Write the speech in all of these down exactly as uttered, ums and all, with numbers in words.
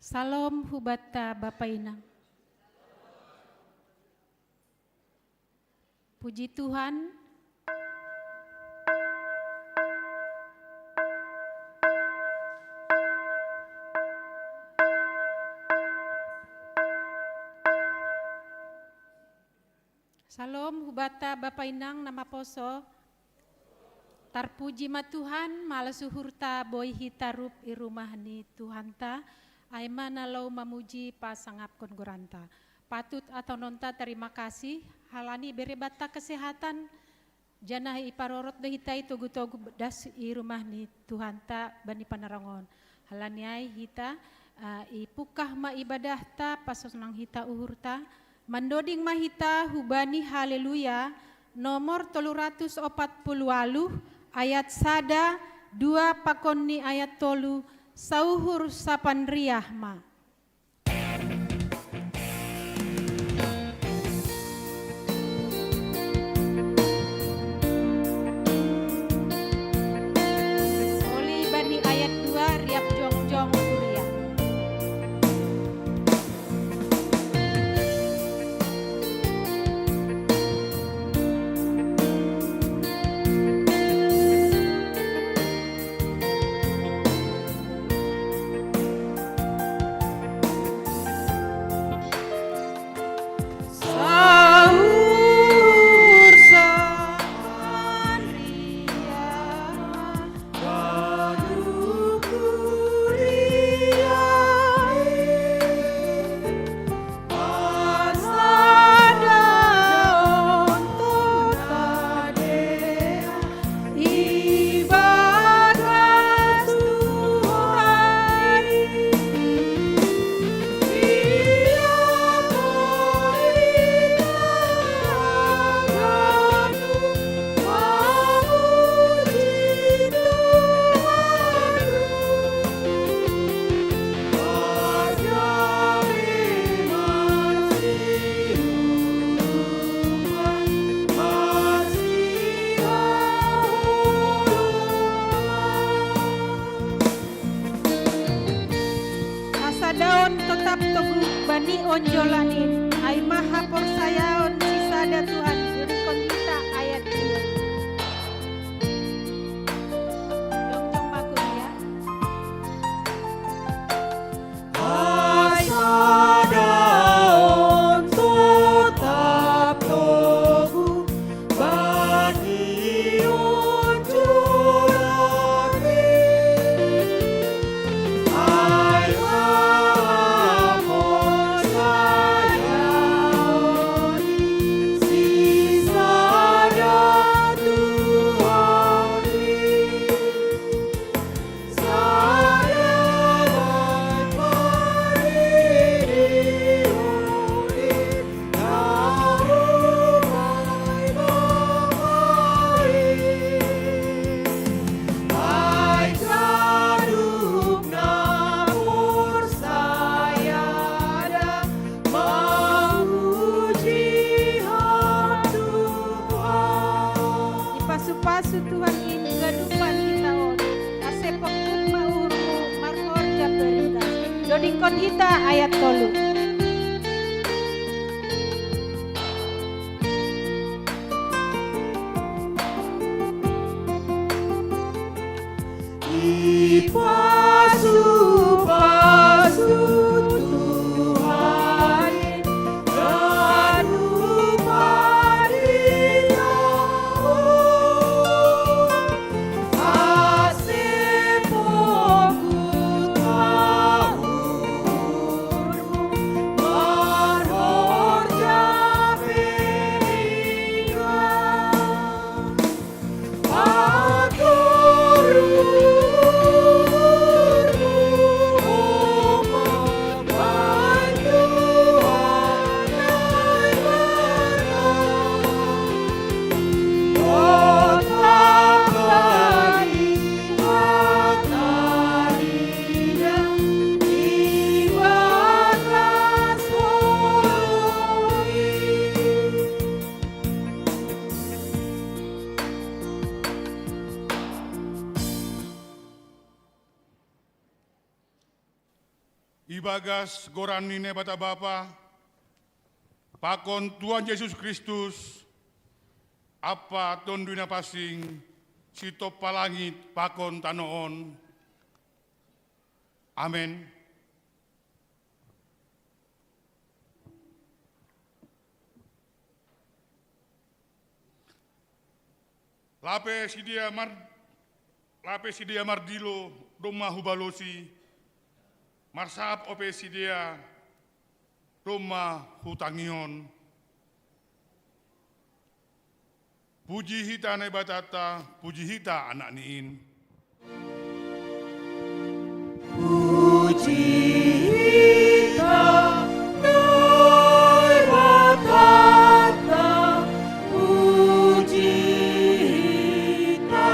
Salom hubata Bapa Inang. Puji Tuhan. Salom hubata Bapa Inang na maposo. Tarpuji ma Tuhan, malas uhurta boi hita rup i rumah ni Tuhanta, ai ma na laho mamuji pasangapkon goranta. Patut atononta tarima kasih, halani bere banta kesehatan, janah iparorot do hita i togu-togu das i rumah ni Tuhanta bani panarongon. Halani ai hita, ah, ipungkah ma ibadahta, pasonang hita uhurta, mandoding ma hita hubani Haleluya nomor tolu ratus opat puluh waluh, ayat sada, dua pakon ni ayat tolu, sauhur sapanriah ma. Oli bani ayat dua, riap jongjong kuria. Hasadaon totap togu bani onjolan in, ai ma haporsayaon sisada Tuhan, dodingkon hita ayat dua. Jongjong ma kuria. Hasadaon totap togu bani onjolan in, ai ma haporsayaon sisada Tuhan in. Ipasu-pasu Tuhan in ganupan hita on, ase pongkuk ma uhurmu marhorja beringas. Dodingkon hita ayat tolu. Ipasu-pasu Tuhan in ganupan hita on, ase pongkuk ma uhurmu Ibagas goran ni Naibata Bapa, pakon Tuhan Jesus Kristus, Ampa Tonduy Napansing, sitompa langit pakon tano on. Amen. Lape sidea mar-, lape sidea mardilo domma hubalosi, marsahap ope sidea domma hutangihon. Puji hita Naibatanta, puji hita anakni in. Puji hita Naibatanta, puji hita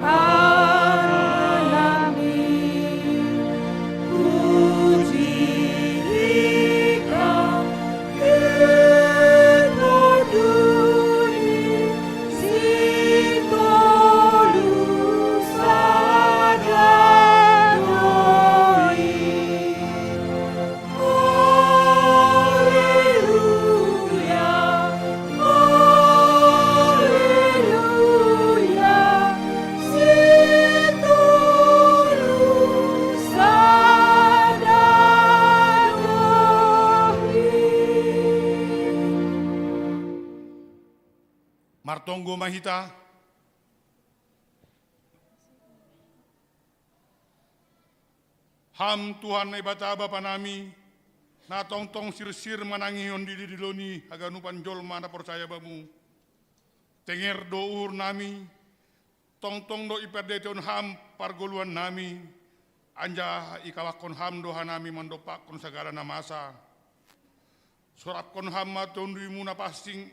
anakni. Puji hita Tonduy Sitolu Sada Dohot. Haleluya, haleluya, Sitolu Sada Dohot. Martonggo ma hita. Ham Tuhan Naibata Bapa nami, na tongtong sirsir manangihon dilodilo ni haganupan jolma na porsaya Bamu. Tenger do uhur nami, tongtong do ipardiatehon Ham pargoluhan nami, anjaha ikawahkon Ham do hanami mandompakkon sagala na masa. Sorapkon Ham ma Tonduy-Mu Napansing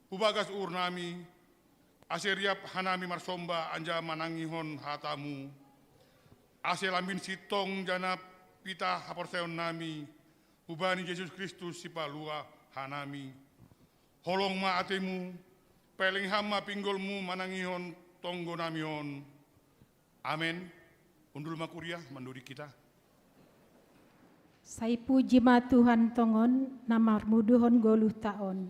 hu bagas uhur nami, ase riap hanami marsomba anjaha manangihon hata-Mu, ase lambin sintong janah pitah haporsayaon nami hubani Jesus Kristus Sipalua hanami. Holong ma atei-Mu, paeleng Ham ma pinggol-Mu manangihon tonggo nami on. Amen. Hundul ma kuria, mandodik hita. Sai puji ma Tuhan tongon, na marmuduhon goluhta on.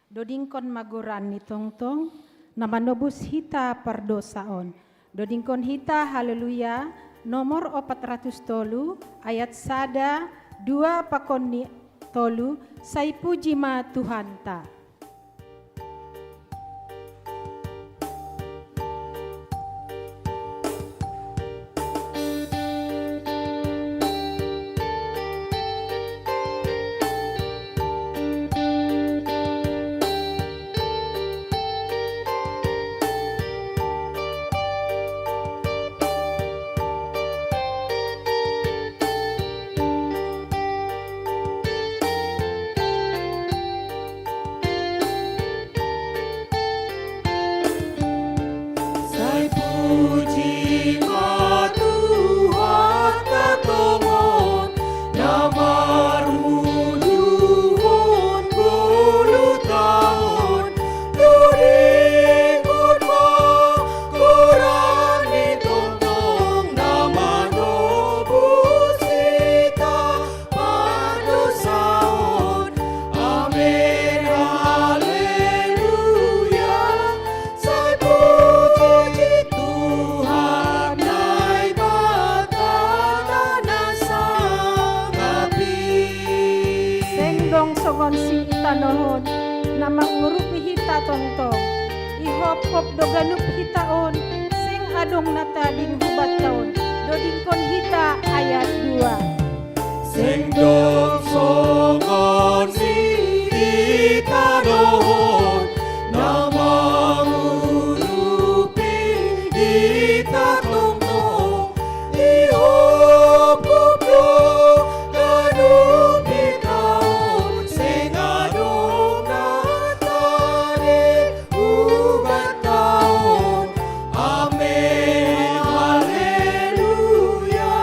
Dodingkon ma goran-Ni tongtong, na manobus hita pardosa on. Dodingkon hita Haleluya, nomor opat ratus tolu, ayat sada, dua pakon ni tolu, sai puji ma Tuhanta. Sai puji ma Tuhanta tongon, na marmuduhon goluhta on, dodingkon ma goran-Ni tongtong na manobus hita pardosa on. Amen, haleluya. Sai puji Tuhan Naibata na sangap i. Seng dong songon si i tanoh on, na mangurupi hita tongtong. Ihophop do ganup hita on, seng adong na tading hu banta on. Dodingkon hita ayat dua. Seng dong songon si i tanoh on, na mangurupi hita tongtong. Ihophop do ganup hita on, seng adong na tading hu banta on. Amen, haleluya.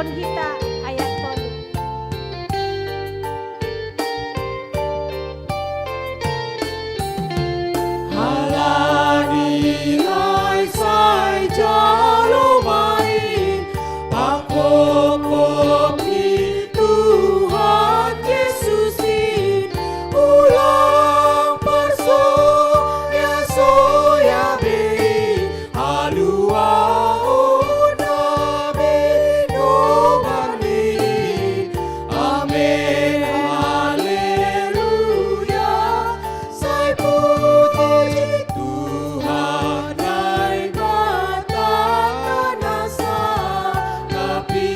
Hita ayat tolu. Halani ai sai jalo mai, pangkopop ni Tuhan Yesus in, ulang parsoya-soya be i, haluahon na be nomar ni. Amen, haleluya. Sai puji Tuhan Naibata na sangap i.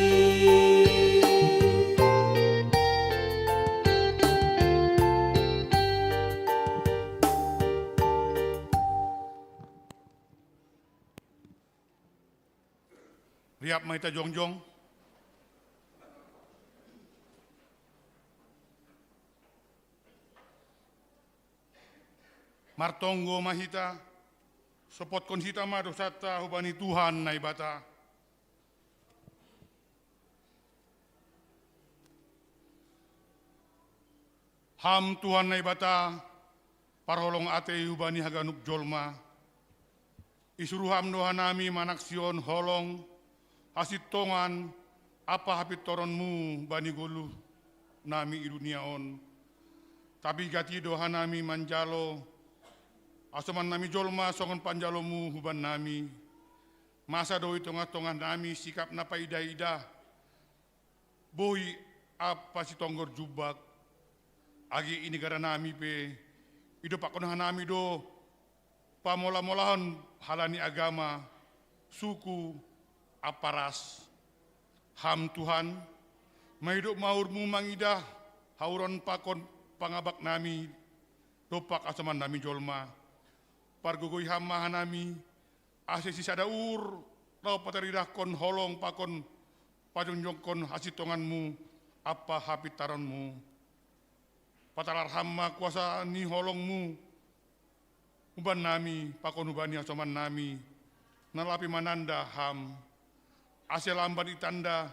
Riap ma hita jongjong. Martonggo ma hita, sopotkon hita ma dosanta hubani Tuhan Naibata. Ham Tuhan Naibata, parholong atei hubani haganup jolma, isuru Ham do hanami manaksihon holong, hasintongan ampa hapintoronMu bani goluh nami i dunia on. Tapigat i do hanami manjalo, asomannami jolma songon panjaloMu hubannami. Masa do i tongah-tongah nami sikap na paidah-idah, boi ampa sitonggor jumbak, age i negara nami pe idompakkon hanami do pamola-molahon halani agama, suku, ampa ras. Ham Tuhan, maidop ma uhurMu mangidah hauron pakon pangabak nami dompak asoman nami jolma. Pargogoi Ham ma hanami, ase sisada uhur laho pataridahkon holong pakon pajongjongkon hasintonganMu ampa hapintaronMu. Patalar Ham ma kuasa ni holongMu hubannami pakon hubani asoman nami, na lape mananda Ham. Ase lamban itanda,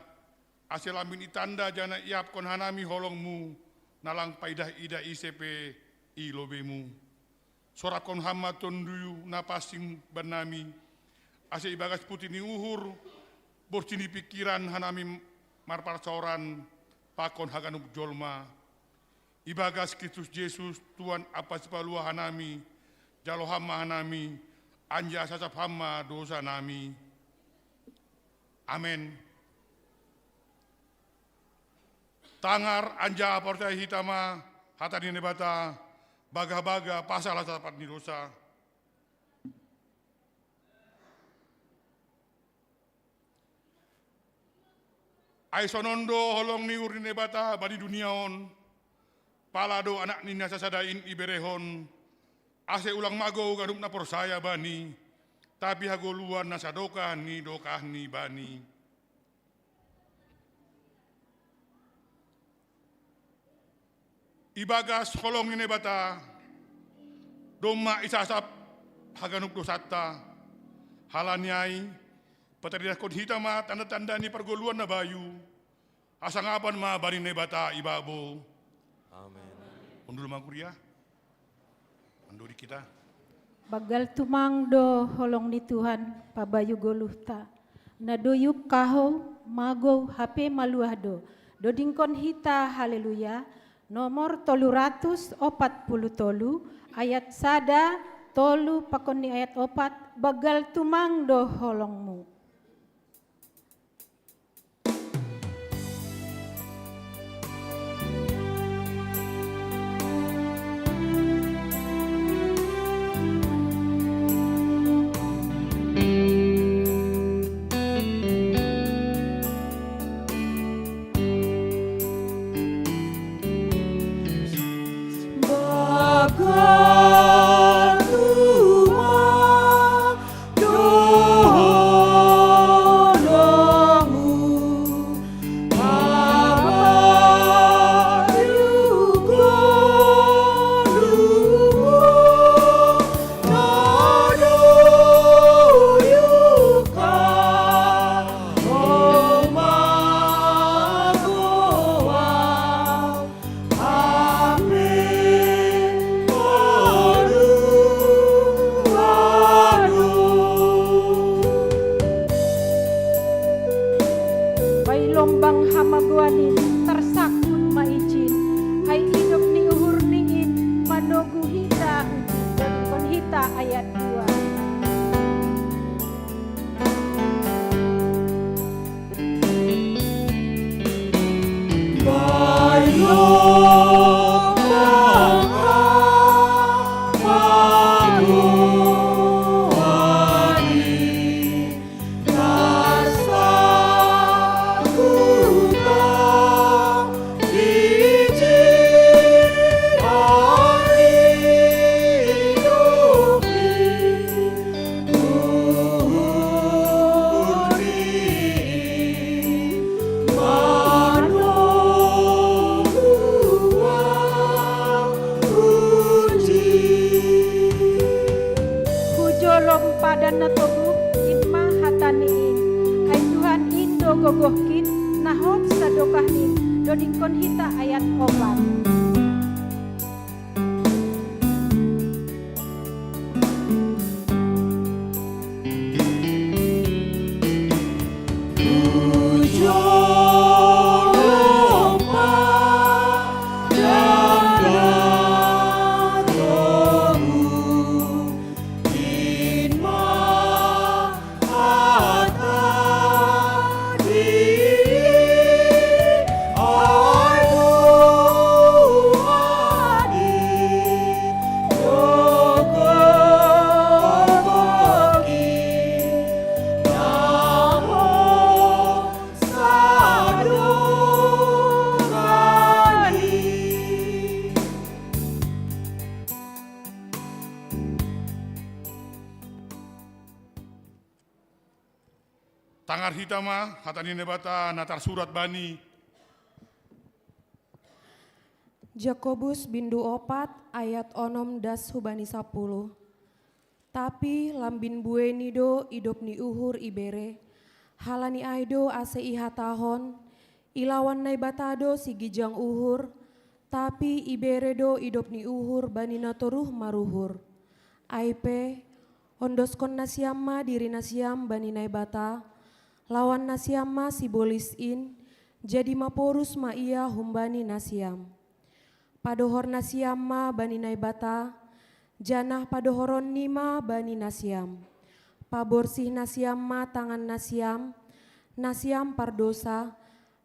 ase lambin itanda janah iahapkon hanami holongMu, na lang paidah-idah ise pe i lobeMu. Sorakkon Ham ma Tonduyu na pansing bannami, ase ibagas puti ni uhur, borsi ni pingkiran hanami marparsaoran pakon haganup jolma. Ibagas Kristus Jesus, Tuhan ampa Sipaluah hanami, jalo Ham ma hanami, anjaha sasap Ham ma dosa nami. Amen. Tangar anjaha porsea hita ma hata ni Naibata, bagabaga pasal hasasapan ni dosa. Ai sonon do holong ni uhur ni Naibata bani dunia on, pala do Anakni na sasada in iberehon, ase ulang magou ganup na porsaya Bani, tapi hagoluhan na sadokah ni dokahni Bani. Ibagas holong ni Naibata, domma isasap haganup dosanta. Halani ai, pataridahkon hita ma tanda-tanda ni pargoluhan na bayu, hasangapan ma bani Naibata ibabo. Amen. Hundul ma kuria. Mandodi kita. Banggal tumang do holong ni Tuhan pabayu goluhta. Na doyuk kahou, magou hape maluah do. Dodingkon hita haleluya, nomor tolu ratus opat puluh tolu, ayat sada, tolu, pakon ni ayat opat, banggal tumang do holongmu. Padan na toguh, in ma hata ni in. Ai Tuhan, in do gogohkin, na hot sadokah ni, do dingkon hita ayat opat. Tangar hita ma hata ni Naibata na tarsurat bani Jakobus bindu opat ayat onom das hubani sapuluh. Tapi lambin buei ni do idop ni uhur ibere, halani ai do ase ihatahon, ilawan Naibata do sigijang uhur, tapi ibere do idop ni uhur bani na toruh maruhur. Ai pe, ondoskon nasiam ma diri nasiam bani Naibata, lawan nasiam ma sibolis in, jadi maporus ma ia humbani nasiam. Padohor nasiam ma bani Naibata, janah padohoronni ma bani nasiam. Paborsih nasiam ma tangan nasiam, nasiam pardosa,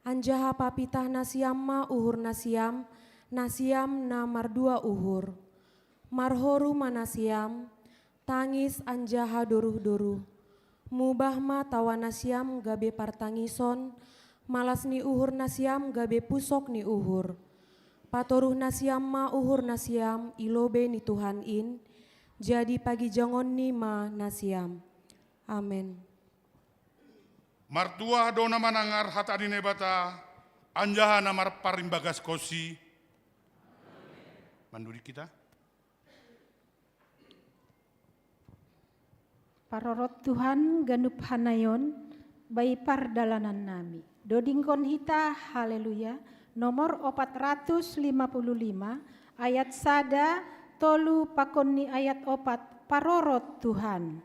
anjaha papitah nasiam ma uhur nasiam, nasiam na mardua uhur. Marhoru ma nasiam, tangis anjaha doruh-doruh. Mubah ma tawa nasiam gabe partangison, malas ni uhur nasiam gabe pusok ni uhur. Patoruh nasiam ma uhur nasiam i lobei ni Tuhan in, jadi pagijangonni ma nasiam. Amen. Martuah do na manangar hata ni Naibata, anjaha na marparimbagashonsi. Mandudik hita. Parorot Tuhan ganup hanayon, bai pardalanan nami. Dodingkon hita, haleluya, nomor opat ratus lima puluh lima, ayat sada, tolu pakon ni ayat opat, parorot Tuhan.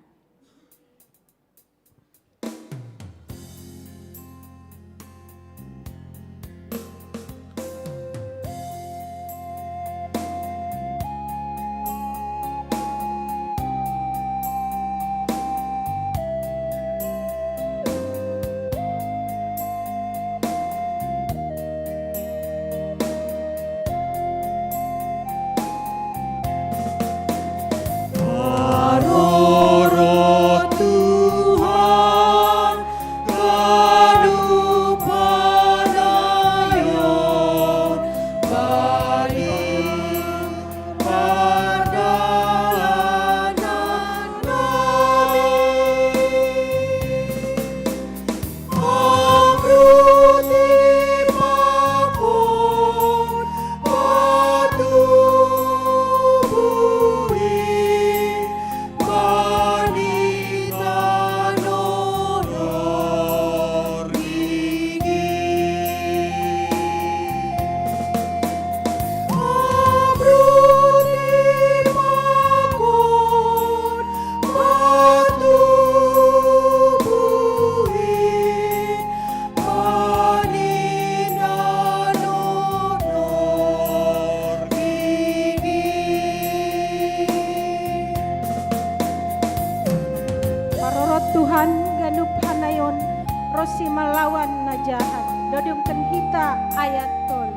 Parorot Tuhan ganup hanayon, ronsi malawan na jahat. Dodingkon hita ayat tolu.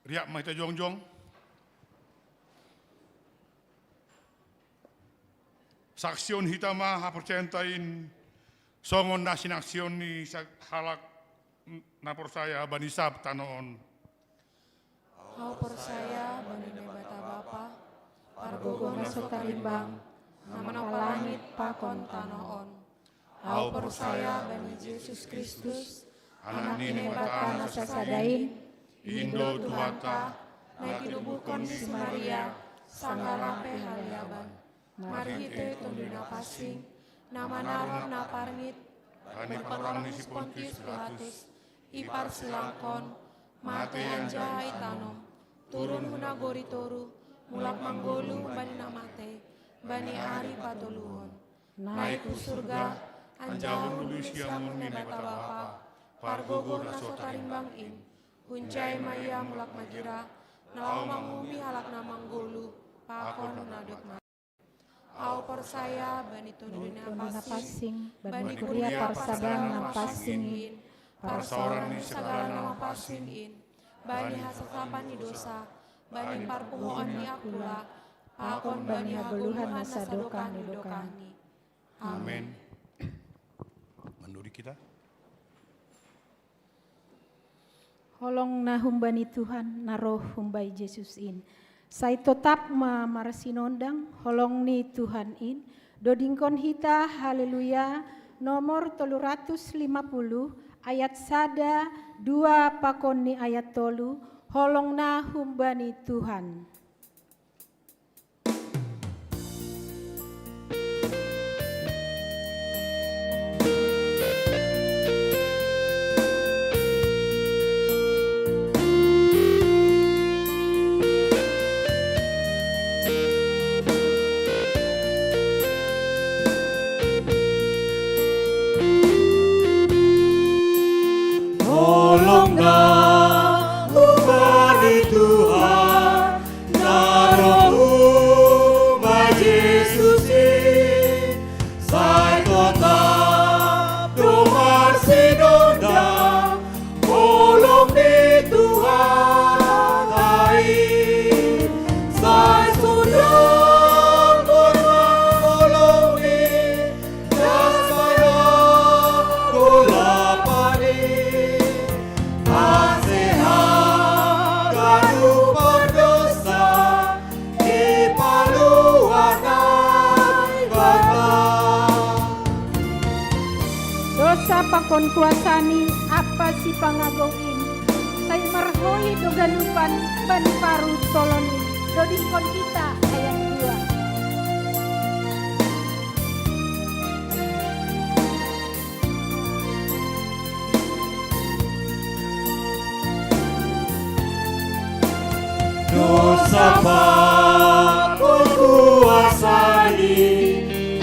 Riak ma hita jongjong. Saksian hita ma haporsayaanta in, songon na sinaksian ni sa-, halak na porsaya bani sab tano on. Ahu porsaya bani Naibata Bapa, pargogoh na so tarimbang, na manopot langit pakon tano on. Ahu porsaya bani Jesus Kristus, Anak ni Naibata na sasada in, in do Tuhanta, na tinubuhkon ni si Maria, sanggah rap haleaban. Marhite Tonduy Napansing, na manaron na parngit, bani parorang ni si Pontius Pilatus, iparsilangkon, mate anjaha itanom, turun hu nagori toruh, mulak manggoluh bani na mate, bani ari patoluhon. Naik hu surga, anjaha hundul hu siamun ni Naibata Bapa, pargogoh na so tarimbang in. Hunjai ma ia mulak magira, laho manguhumi halak na manggoluh, pakon na dob mate. Ahu porsaya bani Tonduy Napansing, bani kuria parsadaan na pansing in, parsaoran ni sagala na pansing in, bani hasasapan ni dosa, bani parpunguan ni angkula, pakon bani hagoluhan na sadokah ni dokahni. Amen. Amen. Manduri hita. Holong na humbani Tuhan, na roh humbani Jesus in. Sai totap ma marsinondang holong ni Tuhan in, dodingkon hita Haleluya nomor tolu ratus lima puluh, ayat sada, dua pakon ni ayat tolu, holong na humbani Tuhan. Holong na humbani Tuhan, na roh humbani Jesus in, sai totap do marsinondang holong ni Tuhanta in. Sai sundangkon ma holong ni Naibata, ase haganup pardosa dipalua Naibata. Dosa pakon kuasani ampa sipangagou in, sai marholi do ganupan bani paruntolon in. Dodingkon hita ayat dua. Dosa pakon kuasani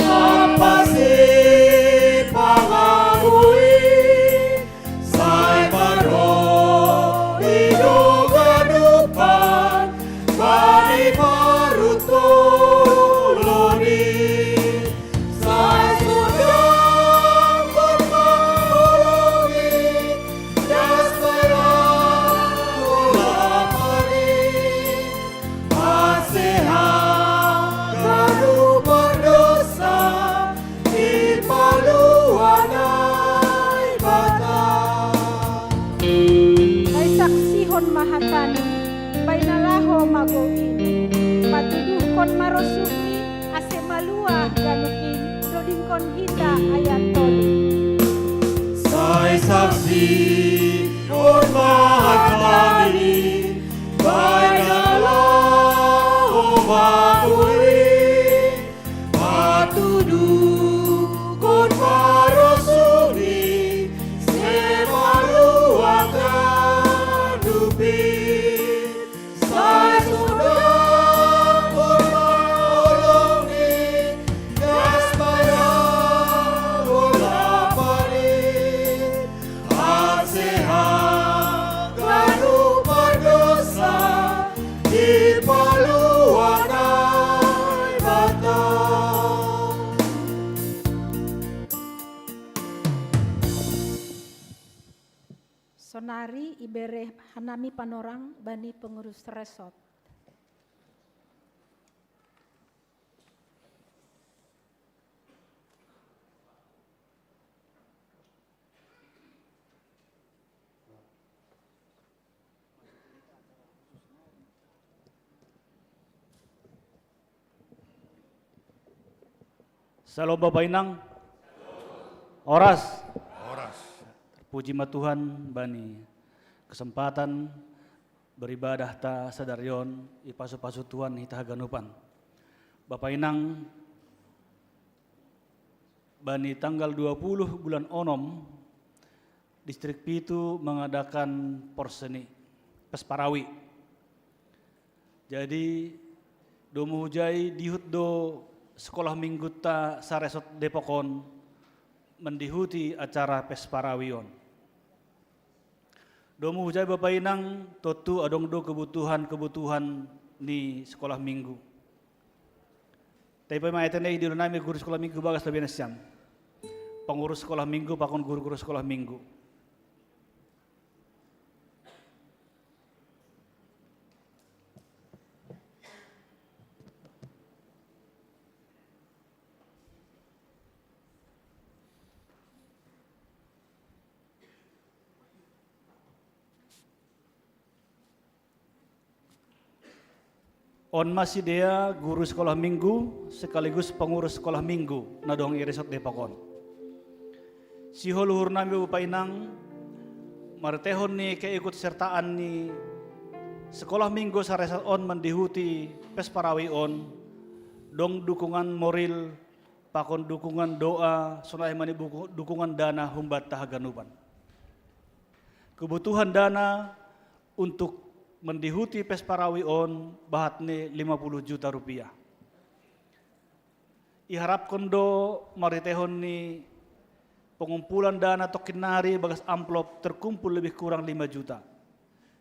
ampa sipangagou in, sai marholi do ganupan bani paruntolon in. Sai sundangkon ma holong ni Naibata, ase haganup pardosa dipalua Naibata. Sai saksihon ma hataNi, bahen na laho magou in. Patuduhkon ma rosuhMi, ase malua ganup in. Dodingkon hita ayat tolu. Sai saksihon ma hataNi, bahen na laho magou in. Patuduhkon ma rosuhNi, ase malua Sonari ibere hanami panorang bani pengurus resort. Salom Bapak Inang. Oras. Oras. Terpuji ma Tuhan bani kesempatan beribadah ta sadari on, ipasu-pasu Tuhan hita haganupan. Bapak Inang, bani tanggal dua puluh bulan onom, Distrik Pitu mengadakan porseni, pesparawi. Jadi, domu hujai dihut do sekolah minggu ta saresort Depok on mendihuti acara pesparawi on. Domu hujai Bapak Inang, tontu adong do kebutuhan-kebutuhan ni sekolah minggu. Tapi Pak Imam, ete ne, di nami guru sekolah minggu bagas lebih nasiam. Pengurus sekolah minggu, pakon guru-guru sekolah minggu. On ma sidea guru sekolah minggu sekaligus pengurus sekolah minggu na dong i resort Depok on. Sihol uhur nami Bapak Inang, marhitehon ni keikut sertaan ni sekolah minggu saresort on mendihuti pesparawi on, dong dukungan moral, pakon dukungan doa, sonai ma ni buku-, dukungan dana humbanta haganupan. Kebutuhan dana untuk mendihuti pesparawi on bahat ni lima puluh juta rupiah. Iharapkon do marhitehon ni pengumpulan dana tokkinnari bagas amplop terkumpul lebih kurang lima juta.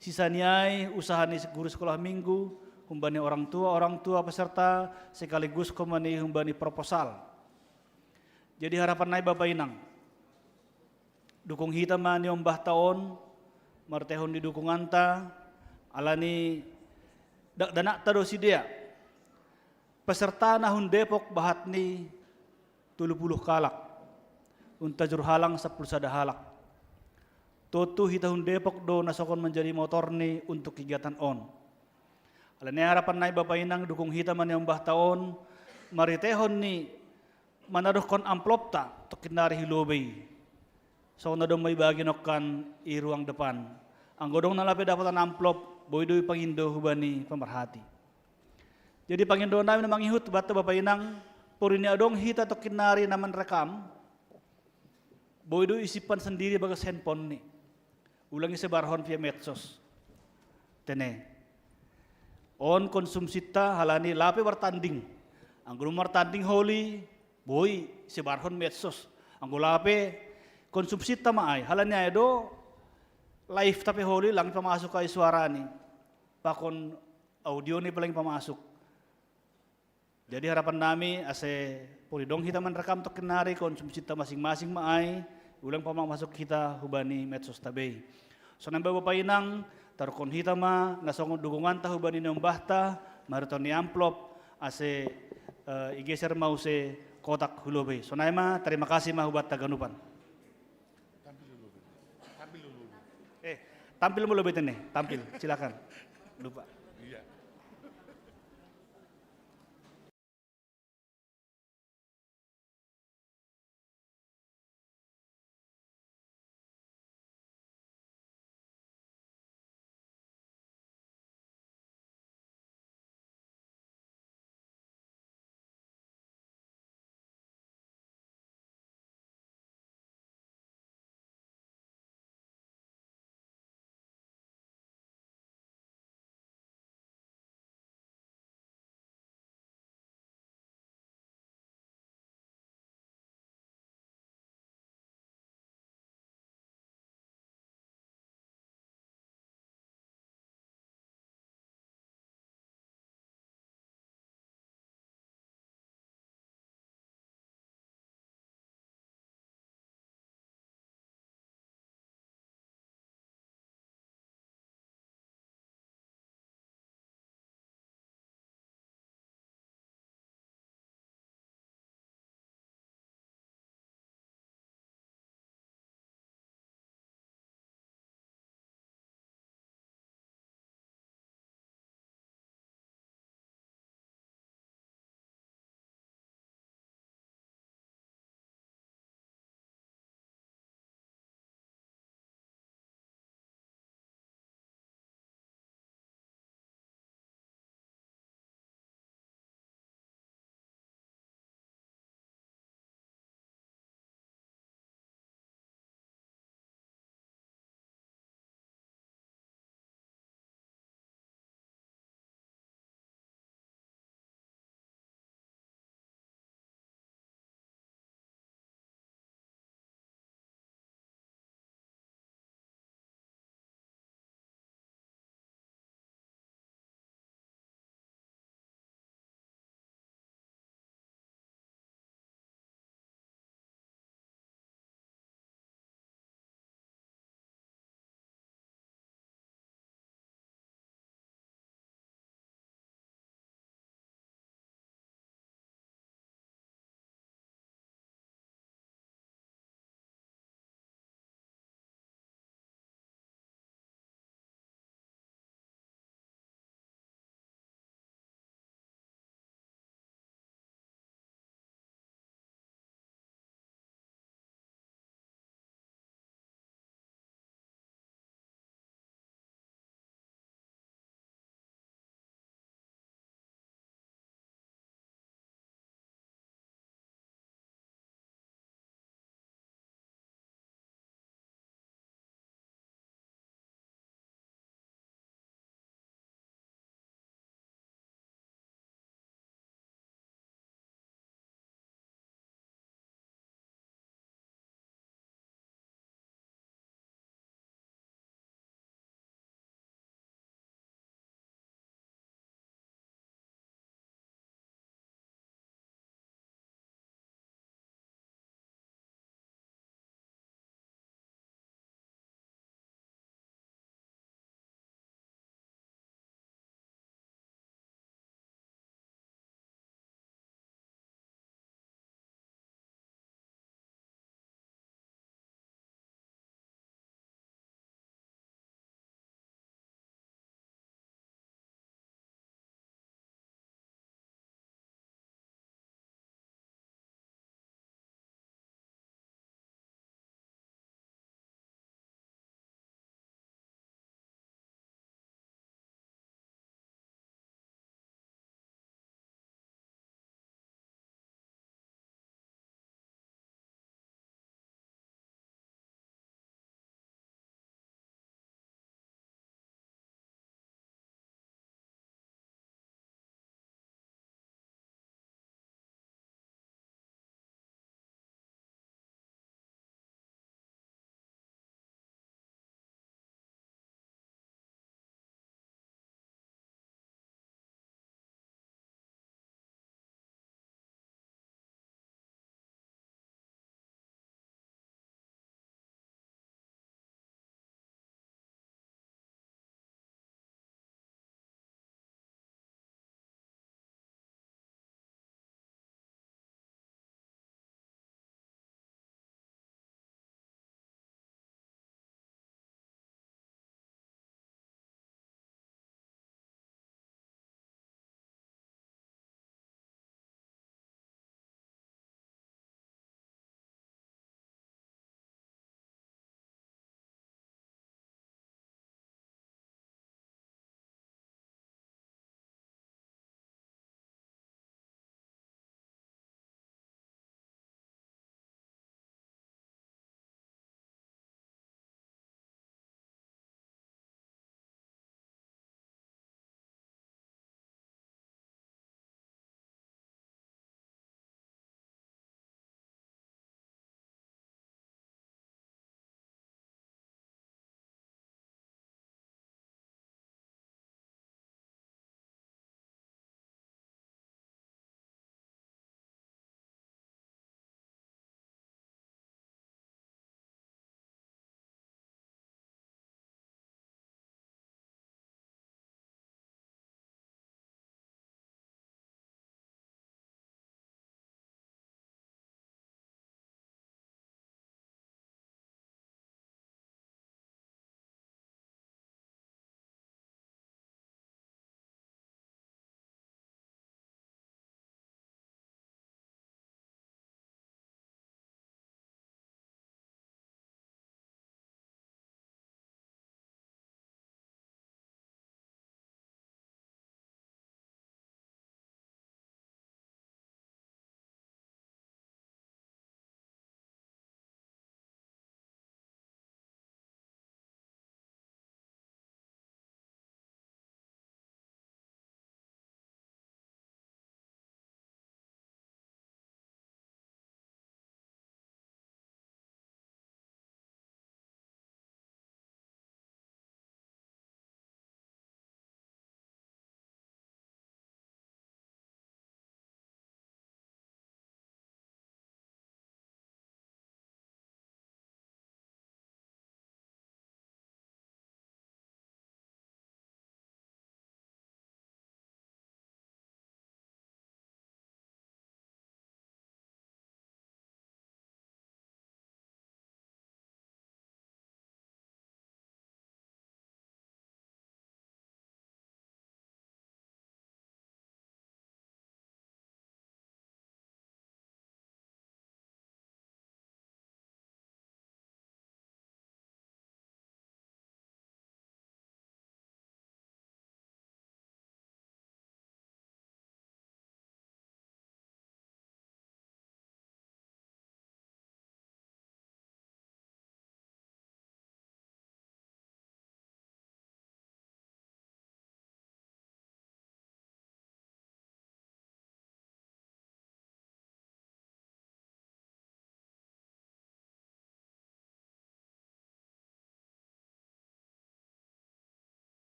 Sisa ni ai usaha ni guru sekolah minggu, humbani orang tua, orang tua peserta, sekaligus komani humbani proposal. Jadi harapan nai Bapak Inang, dukung hita ma niombahta on, marhitehon ni dukunganta, alani dakdanakta do sidea. Peserta na hun Depok bahat ni tolu puluh kalak, hun Tajur Halang sampulu sada halak. Tontu hita hun Depok do na songon manjadi motor ni untuk kegiatan on. Alani harapan nai Bapak Inang, dukung hita ma niombahta on, marhitehon ni manadohkon amplopta tokkinnari hu lobei. Songon na domma ibagi nongkan i ruang depan. Anggo dong na lape dapotan amplop, boi do ipangindo hubani pamarhati. Jadi pangindo nami na mangihut banta Bapak Inang, porini adong hita tokkinnari na manrekam, boi do isimpan sendiri bagas handphone ni. Ulang isebarhon via medsos. Tene. On konsumsinta halani lape martanding. Anggo dung martanding holi, boi sebarhon medsos. Anggo lape konsumsinta ma ai. Halani ai do live-ta pe holi lang ipamasuk ai suarani. Pakon audio ni pe lang ipamasuk. Jadi harapan nami ase porini adong hita manrekam tokkinnari, konsumsinta masing-masing ma ai, ulang pamasuk hita hubani medsosta be. Sonai ma Bapak Inang, taruhon hita ma na songon dukunganta hubani niombahta, marhitehon ni amplop, ase, eh, igeser ma muse kotak hu lobei. Sonai ma, terima kasih ma hubanta haganupan. Tampil dulu. Tampil dulu. Eh, tampil molo bete ne, tampil, silakan. Lupa. Iya.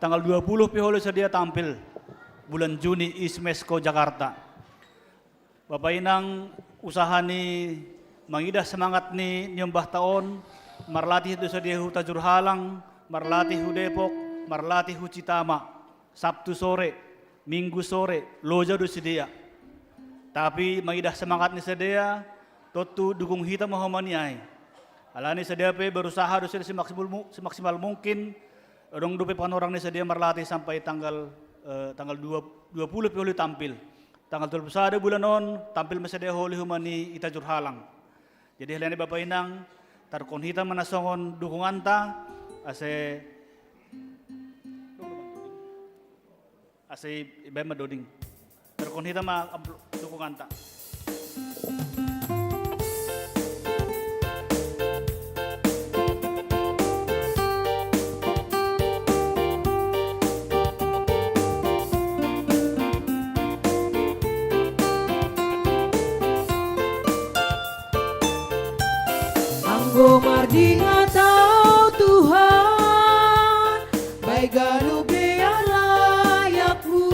tanggal dua puluh pe holi sedia tampil bulan Juni i Smesco Jakarta. Bapa inang, usaha ni mangidah semangat ni niombahta on, marlatih do sedia hu Tajur Halang, marlatih hu Depok, marlatih hu Citama, Sabtu sore, Minggu sore, loja do sedia. Tapi mangidah semangat ni sedia, tontu dukung hita ma homa ni ai. Alani sedia pe berusaha do sedia semaksimal, mu- semaksimal mungkin. Adong dope panorang ni sedia marlatih sampai tanggal eh, tanggal dua, dua puluh pe holi tampil. Tanggal tolu pulu sada bulan on tampil ma sedia holi homa ni i Tajur Halang. Jadi alani bapa inang, taruhon hita ma na songon dukunganta, ase ase ibaen ma doding. Taruhon hita ma ampl- dukunganta. Anggo mardingat au Tuhan, bai ganup dear layakmu,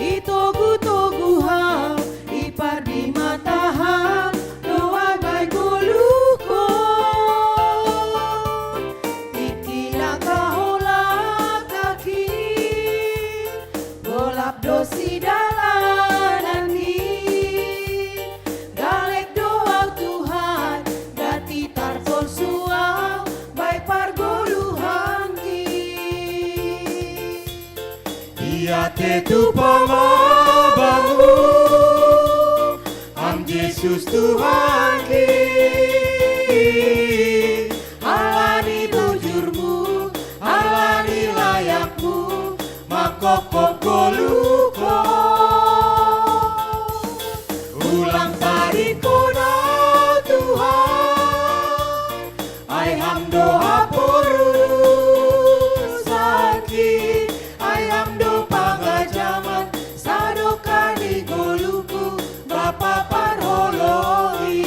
i togu-togu ham, i pardimataham, do au bai goluhkon. Tingki na kaholak aki, golap do sidalananki. Galegan do au Tuhan, gati tartolsu au bai pargoluhanki. Ia tetu pamabamu, am Jesus Tuhanki. Alani bujurmu, alani layakmu, mangkophop goluhkon. Ulang tadingkon au Tuhan, ai ham do haporusanki, ai ham do pangajaman, sadokah ni goluhku, Bapa parholoi.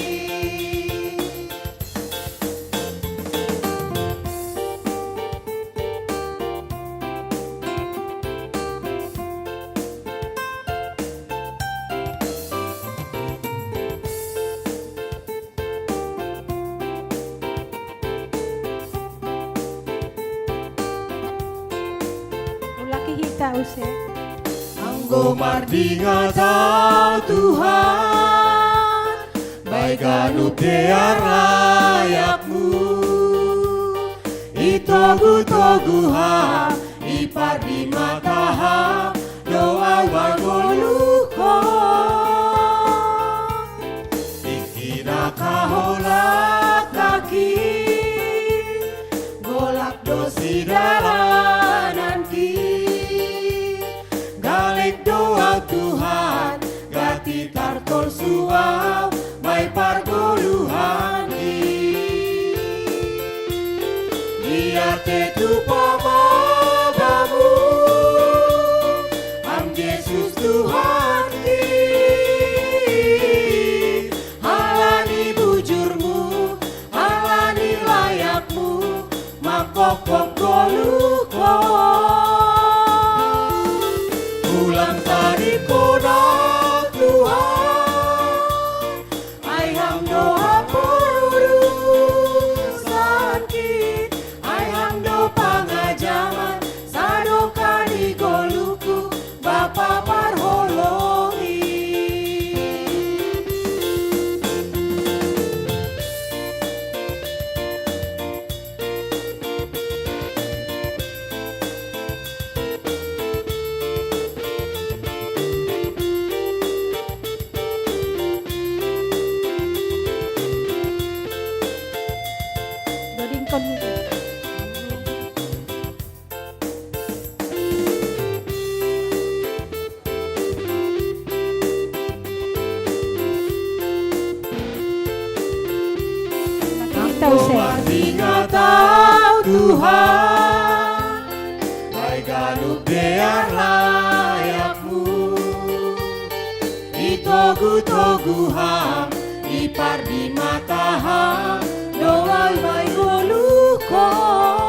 Ulahi hita use. Anggo mardingat au Tuhan, bai ganup dear layakmu, i togu-togu ham, i pardimataham, do au bai goluhkon. Tingki na kaholak aki, golap do sidalananki. Galegan do au Tuhan, gati tartolsu au bai pargoluhanki. Ia tetu pamabamu, am Jesus Tuhanki. Alani bujurmu, alani layakmu, mangkophop goluhkon. Ulang tadingkon au Tuhan, ai ham do haporusanki, ai ham do pangajaman, sadokah ni goluhku, Bapa parholoi. Dodingkon hita. Anggo mardingat au Tuhan, bai ganup dear layakmu, i togu-togu ham, i pardimataham, do au bai goluhkon.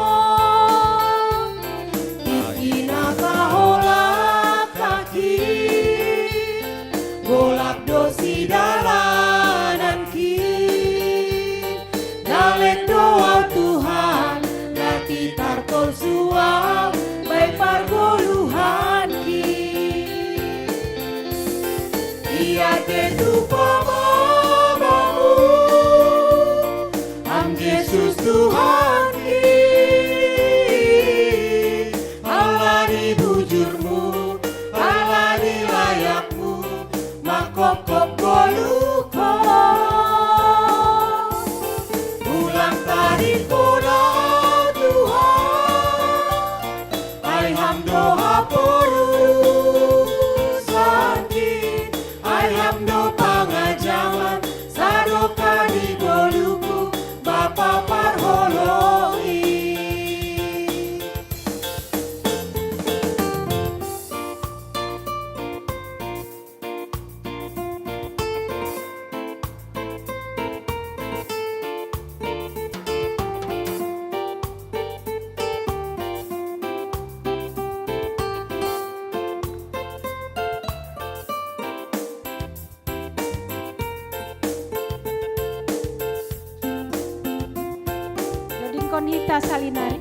Nita Salinari.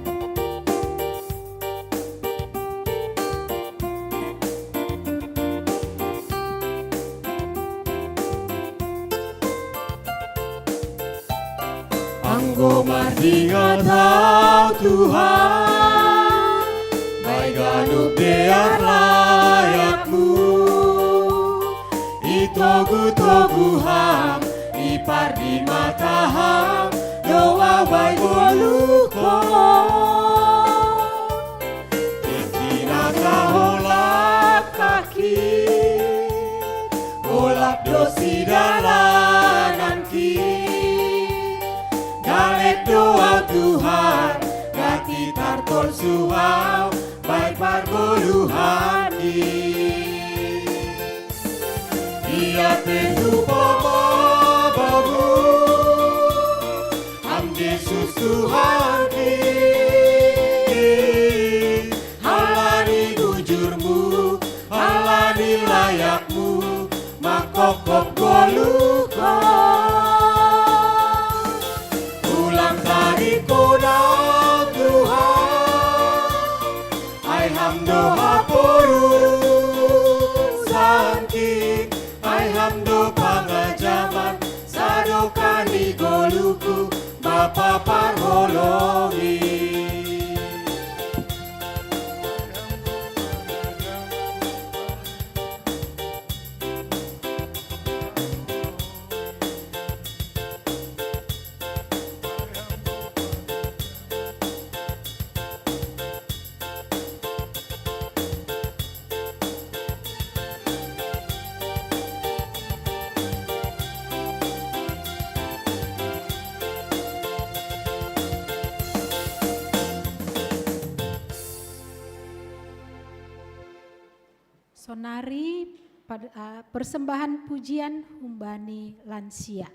Anggo mardingat hau Tuhan, bai ganup dear layakmu, itogu-togu Ham, ipardimata Ham do au bai goluhkon. Tingki na gaolap kaki, olap do sidalananki. Galek do au Tuhan, gati tartolsu hau bai pargoluhanki. Ia pe hupomo bogu Ham Jesus Tuhanki, halani bujurmu, halani layakmu, mangkophop goluhkon. Ulang tadingkon au Tuhan, ai Ham do haporusanki, ai Ham do pangajaman, sadokah ni goluhku, Bapa parholongi. Sonari pad-, ah, persembahan pujian humbani lansia.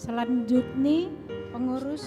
Selanjutnya pengurus.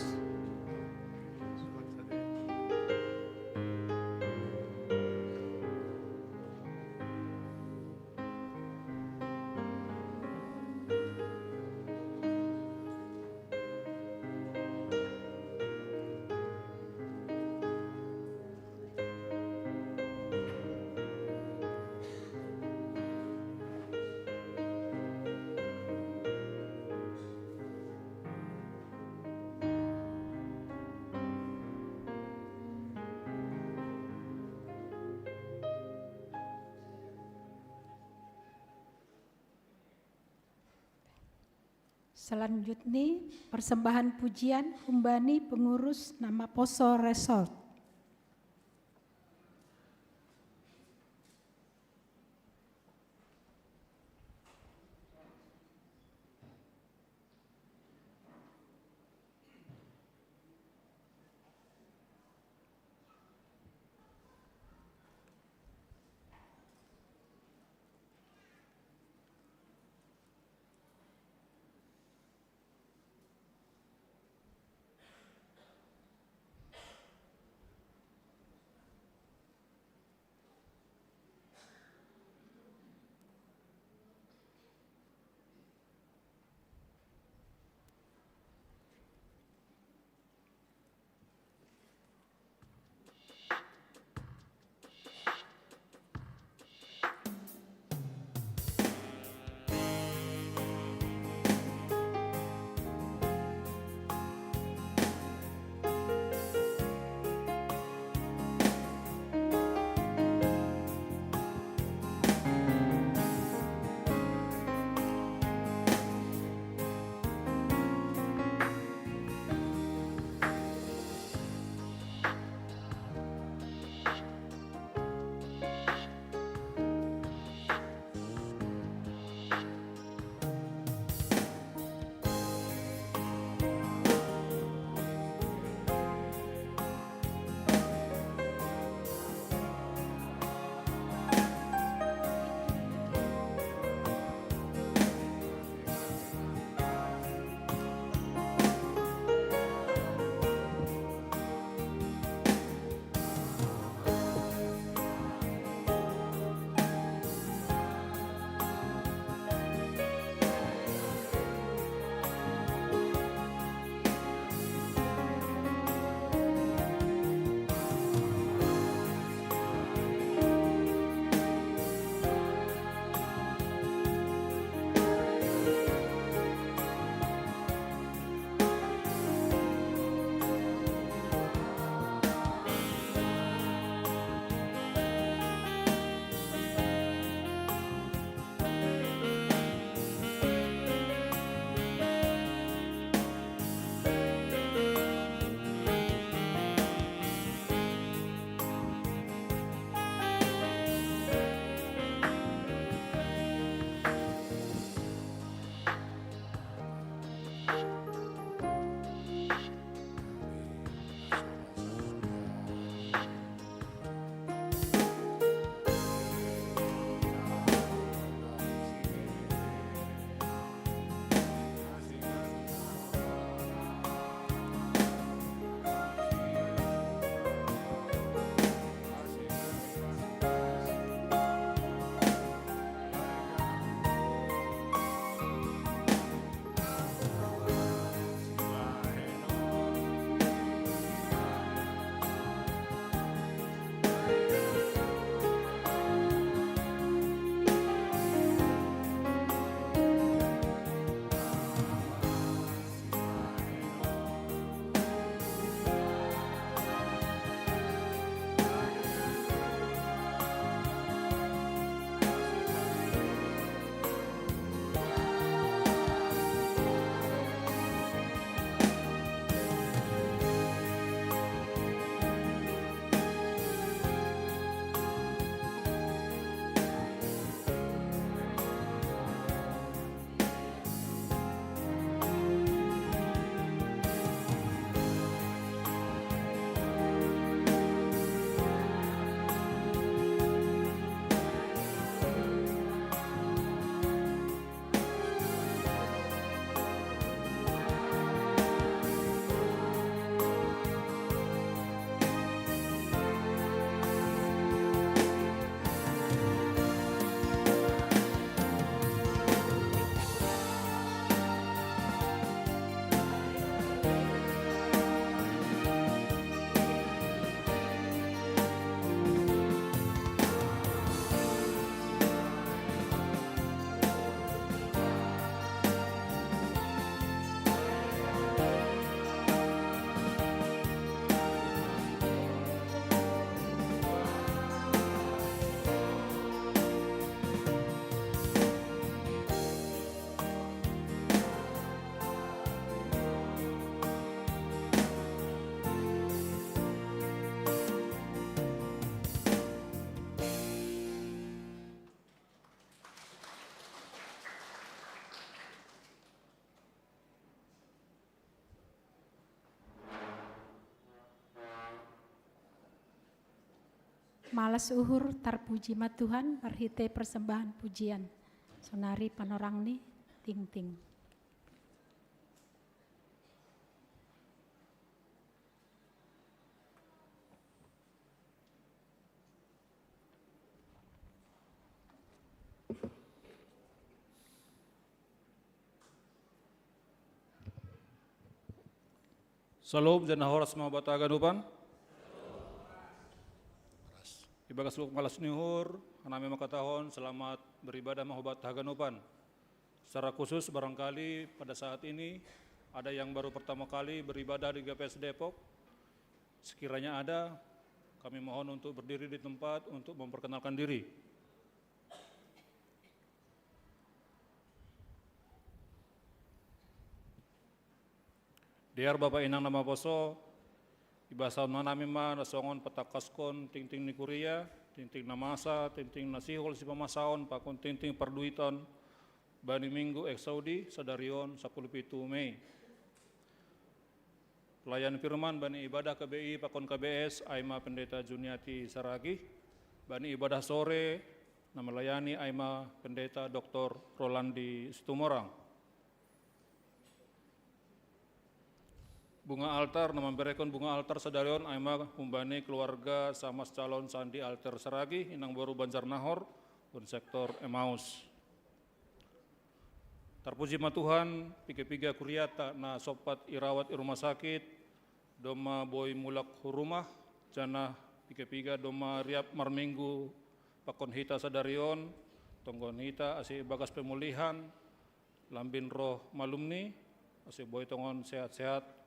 Selanjutnya persembahan pujian umbani pengurus Nama Poso Resort. Malas uhur, tarpuji ma Tuhan, marhite persembahan pujian. Sonari panorang ni tingting. Salom, janah horas ma bata haganupan. Ibagas malas ni uhur, hanami mangkatahon selamat beribadah ma hubata haganupan. Secara khusus, barangkali pada saat ini ada yang baru pertama kali beribadah di G P S Depok. Sekiranya ada, kami mohon untuk berdiri di tempat untuk memperkenalkan diri. Dear Bapa inang na maposo, ibasahon ma nami ma na songon patakaskon tingting ni kuria, tingting na masa, tingting na sihol sipamasaon pakon tingting parduiton bani minggu Exaudi sadari on sapuluh pitu Mei. Pelayan firman bani ibadah K B I pakon K B S ai ma Pendeta Juniati Saragih, bani ibadah sore na melayani ai ma Pendeta Doktor Rolandi Situmorang. Bunga altar, na mamberehon bunga altar sadari on ai ma humbani keluarga Samas Calon Sandi Alter Saragih, inang boru Banjarnahor, pun sektor Emmaus. Tarpuji ma Tuhan, piga-piga kuriata na sompat irawat i rumah sakit, domma boi mulak hu rumah, janah piga-piga domma riap marminggu pakon hita sadari on, tonggohon hita ase ibagas pemulihan, lambin roh malumni, ase boi tongon sehat-sehat,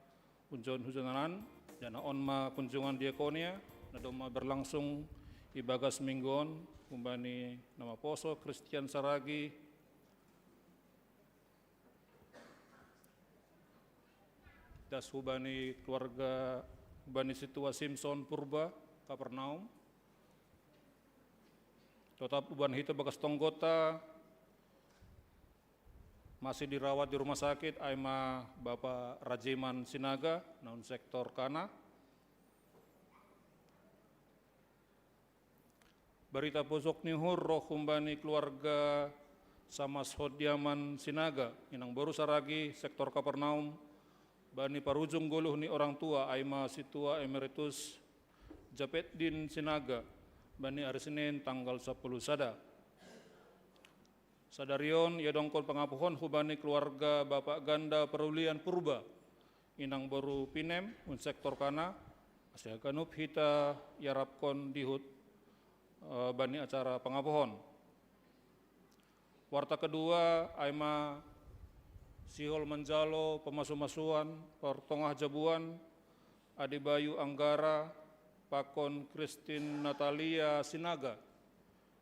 hunjon-hujonan, janah on ma kunjungan diakonia, na domma berlangsung ibagas minggu on, humbani na maposo Christian Saragih, das hubani keluarga, hubani sintua Simson Purba, Kapernaum. Totap hubani hita bagas tonggonta, masih dirawat di rumah sakit, ai ma Bapa Rajeman Sinaga, naun sektor Kana. Barita pusok ni uhur roh humbani keluarga Samas Hodiaman Sinaga, inang boru Saragih, sektor Kapernaum, bani parujung goluh ni orang tua, ai ma sintua emeritus Japeddin Sinaga, bani ari Senin tanggal sapuluh sada. Sadari on iadongkon pangapuhon hubani keluarga Bapa Ganda Perulian Purba, inang boru Pinem, un sektor Kana, ase haganup hita iarapkon dihut, eh, bani acara pangapuhon. Warta kedua, ai ma sihol manjalo pamasu-masuan partongah jabuan, Adi Bayu Anggara pakon Christine Natalia Sinaga,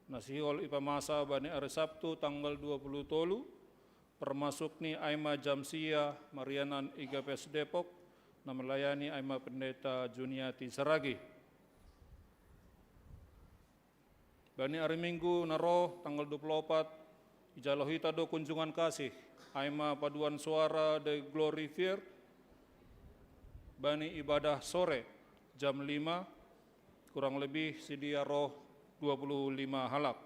na sihol ipamasa bani ari Sabtu tanggal dua puluh tolu, parmasuk ni ai ma jam sia marianan i G P S Depok, na melayani ai ma Pendeta Juniati Saragih. Bani ari Minggu na roh tanggal dua puluh opat, ijalo hita do kunjungan kasih, ai ma paduan suara Dei Glorifier, bani ibadah sore jam lima, kurang lebih sidia roh dua puluh lima halak.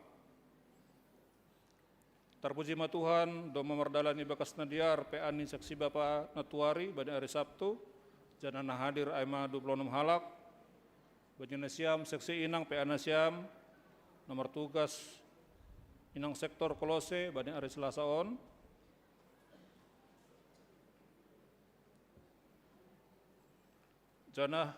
Tarpuji ma Tuhan, domma mardalan ibagas na dear P A ni seksi Bapa Natuari bani ari Sabtu, janah na hadir ai ma dua puluh onom halak, bani nasiam seksi inang P A nasiam, na martugas inang sektor Kolose bani ari Selasa on, janah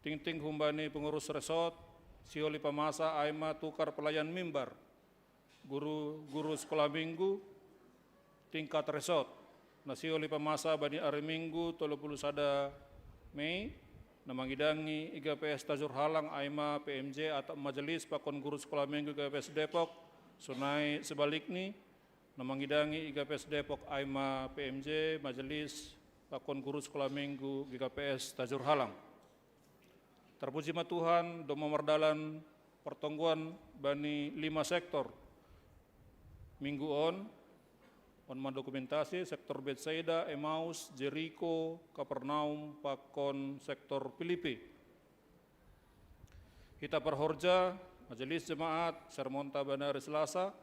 tingting humbani pengurus resort, sihol ipamasa ai ma tukar pelayan mimbar, guru-guru sekolah minggu tingkat resort, na sihol ipamasa bani ari Minggu tolu puluh sada Mei, na mangidangi i G P S Tajur Halang ai ma P M J atap majelis pakon guru sekolah minggu i G P S Depok, sonai sebalikni, na mangidangi i G P S Depok ai ma P M J, majelis, pakon guru sekolah minggu G K P S Tajur Halang. Tarpuji ma Tuhan, domma mardalan partonggoan bani lima sektor minggu on, on ma dokumentasi sektor Betsaida, Emmaus, Jeriko, Kapernaum, pakon sektor Filipi. Hita parhorja, Majelis Jemaat, sermonta bani ari Selasa,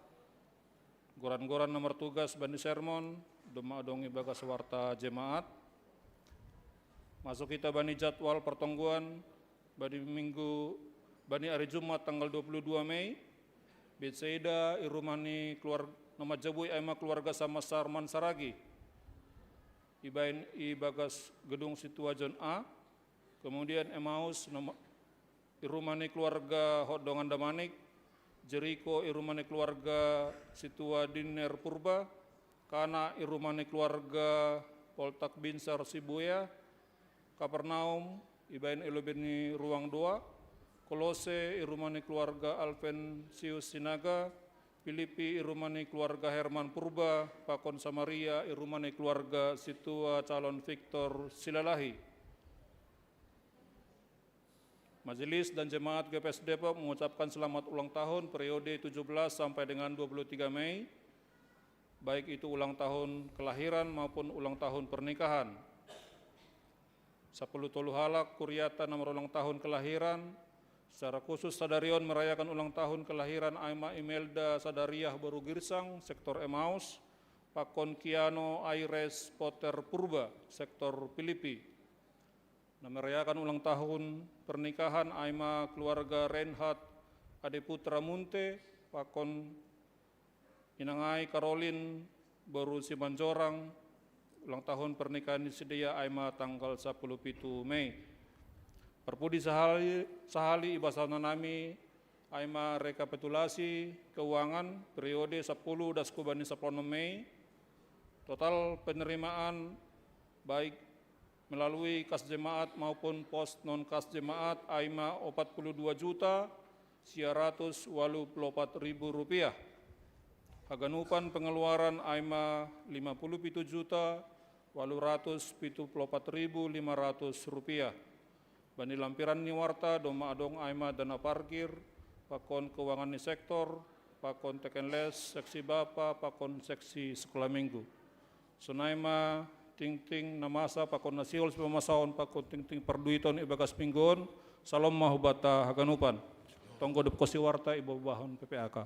goran-goran na martugas bani sermon, domma adong ibagas warta jemaat. Masuk hita bani jadwal partonggoan, bani minggu, bani ari Jumat tanggal dua puluh dua Mei, Betsaida i rumah ni keluarga, na manjabui ai ma keluarga Samasarman Saragi, ibaen ibagas gedung Sintua John A, kemudian Emmaus, nomor, i rumah ni keluarga Hot Dongan Damanik, Jeriko i rumah ni keluarga Sintua Dinner Purba, Kana i rumah ni keluarga Poltak Binsar Sibuya, Kapernaum ibaen i lobei ni ruang dua, Kolose i rumah ni keluarga Alvensius Sinaga, Filipi i rumah ni keluarga Herman Purba, pakon Samaria i rumah ni keluarga Sintua Calon Victor Silalahi. Majelis dan jemaat G P S Depok mengucapkan selamat ulang tahun periode tujuh belas sampai dengan dua puluh tiga Mei, baik itu ulang tahun kelahiran maupun ulang tahun pernikahan. Sapuluh tolu halak kuriata na marulang tahun kelahiran, secara khusus sadari on merayakan ulang tahun kelahiran ai ma Imelda Sadariah boru Girsang, sektor Emmaus, pakon Kiano Aires Potter Purba, sektor Filipi. Na merayakan ulang tahun pernikahan ai ma keluarga Reinhard Adeputra Munte, pakon inang ai Karolin boru Simanjorang, ulang tahun pernikahan ni sidea ai ma tanggal sapuluh pitu Mei. Parpudi sahali, sahali ibasahon hanami ai ma rekapitulasi keuangan periode sapuluh das hubani sapuluh onom Mei, total penerimaan baik melalui kas jemaat maupun pos non kas jemaat ai ma opat puluh dua juta sia ratus walu puluh opat ribu rupiah. Haganupan pengeluaran ai ma lima puluh pitu juta walu ratus pitu puluh opat ribu lima ratus rupiah. Bani lampiran ni warta domma adong ai ma dana parkir, pakon keuangan ni sektor, pakon teken les, seksi bapa, pakon seksi sekolah minggu. Sonai ma tingting na masa pakon na sihol sipamasaon pakon tingting parduiton ibagas minggu on, salom ma hubanta haganupan. Tonggo dob kosi warta ibobahon P P A K.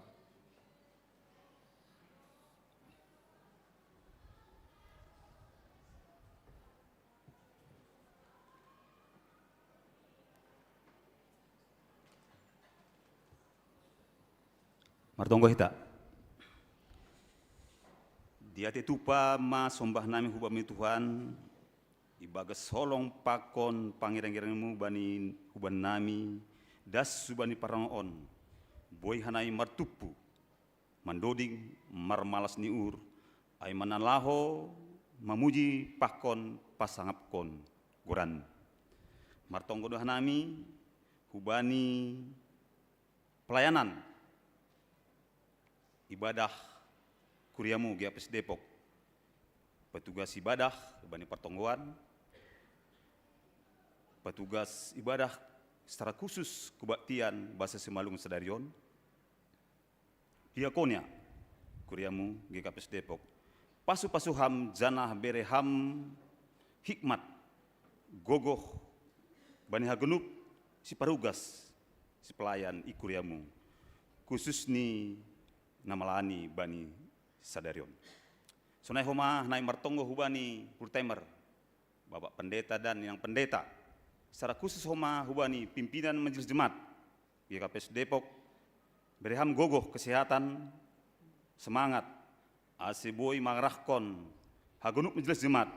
Martonggo hita. Diatei tupa ma sombah nami hu Bami Tuhan, ibagas holong pakon pangereng-erengmu bani huban nami, das hubani parrohon, boi hanami martumpu, mandoding marmalas ni uhur, ai ma na laho mamuji pakon pasangapkon goran. Martonggo do hanami hubani pelayanan ibadah kuriamu G P S Depok, petugas ibadah bani partonggoan, petugas ibadah secara khusus kebaktian basa Simalungun sadari on, diakonia kuriamu G K P S Depok. Pasu-pasu ham janah bere ham hikmat, gogoh bani haganup siparugas, sipelayan i kuriamu, khusus ni na malani bani sadari on. Sonai homa hanami martonggo hubani Purtemer, Bapak Pendeta dan Inang Pendeta. Secara khusus homa hubani pimpinan Majelis Jemaat G K P S Depok, bere ham gogoh, kesehatan, semangat, ase boi mangarahkon haganup Majelis Jemaat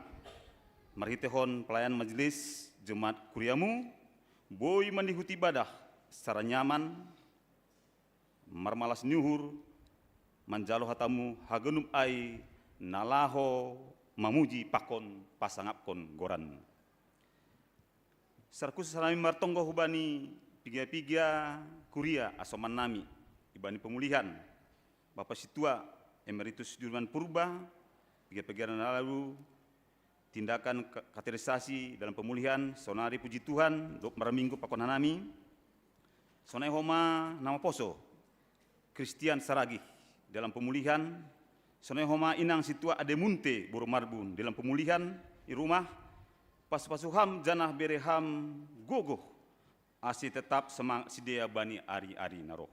marhitehon pelayan Majelis Jemaat kuriamu, boi mandihuti ibadah secara nyaman, marmalas ni uhur, manjalo hatamu haganup ai na laho mamuji pakon pasangapkon goranmu. Secara khusus hanami martonggo hubani piga-piga kuria asoman nami, ibani pemulihan, Bapak Sintua Emeritus Jurban Purba, piga-piga na lalu tindakan ka-, katerisasi dalam pemulihan, sonari puji Tuhan, dob marminggu pakon hanami, sonai homa na maposo, Christian Saragih dalam pemulihan, sonai homa Inang Sintua Ade Munte boru Marbun dalam pemulihan i rumah, pasu-pasu ham janah bere ham gogoh, ase tetap semangat sidea bani ari-ari na roh.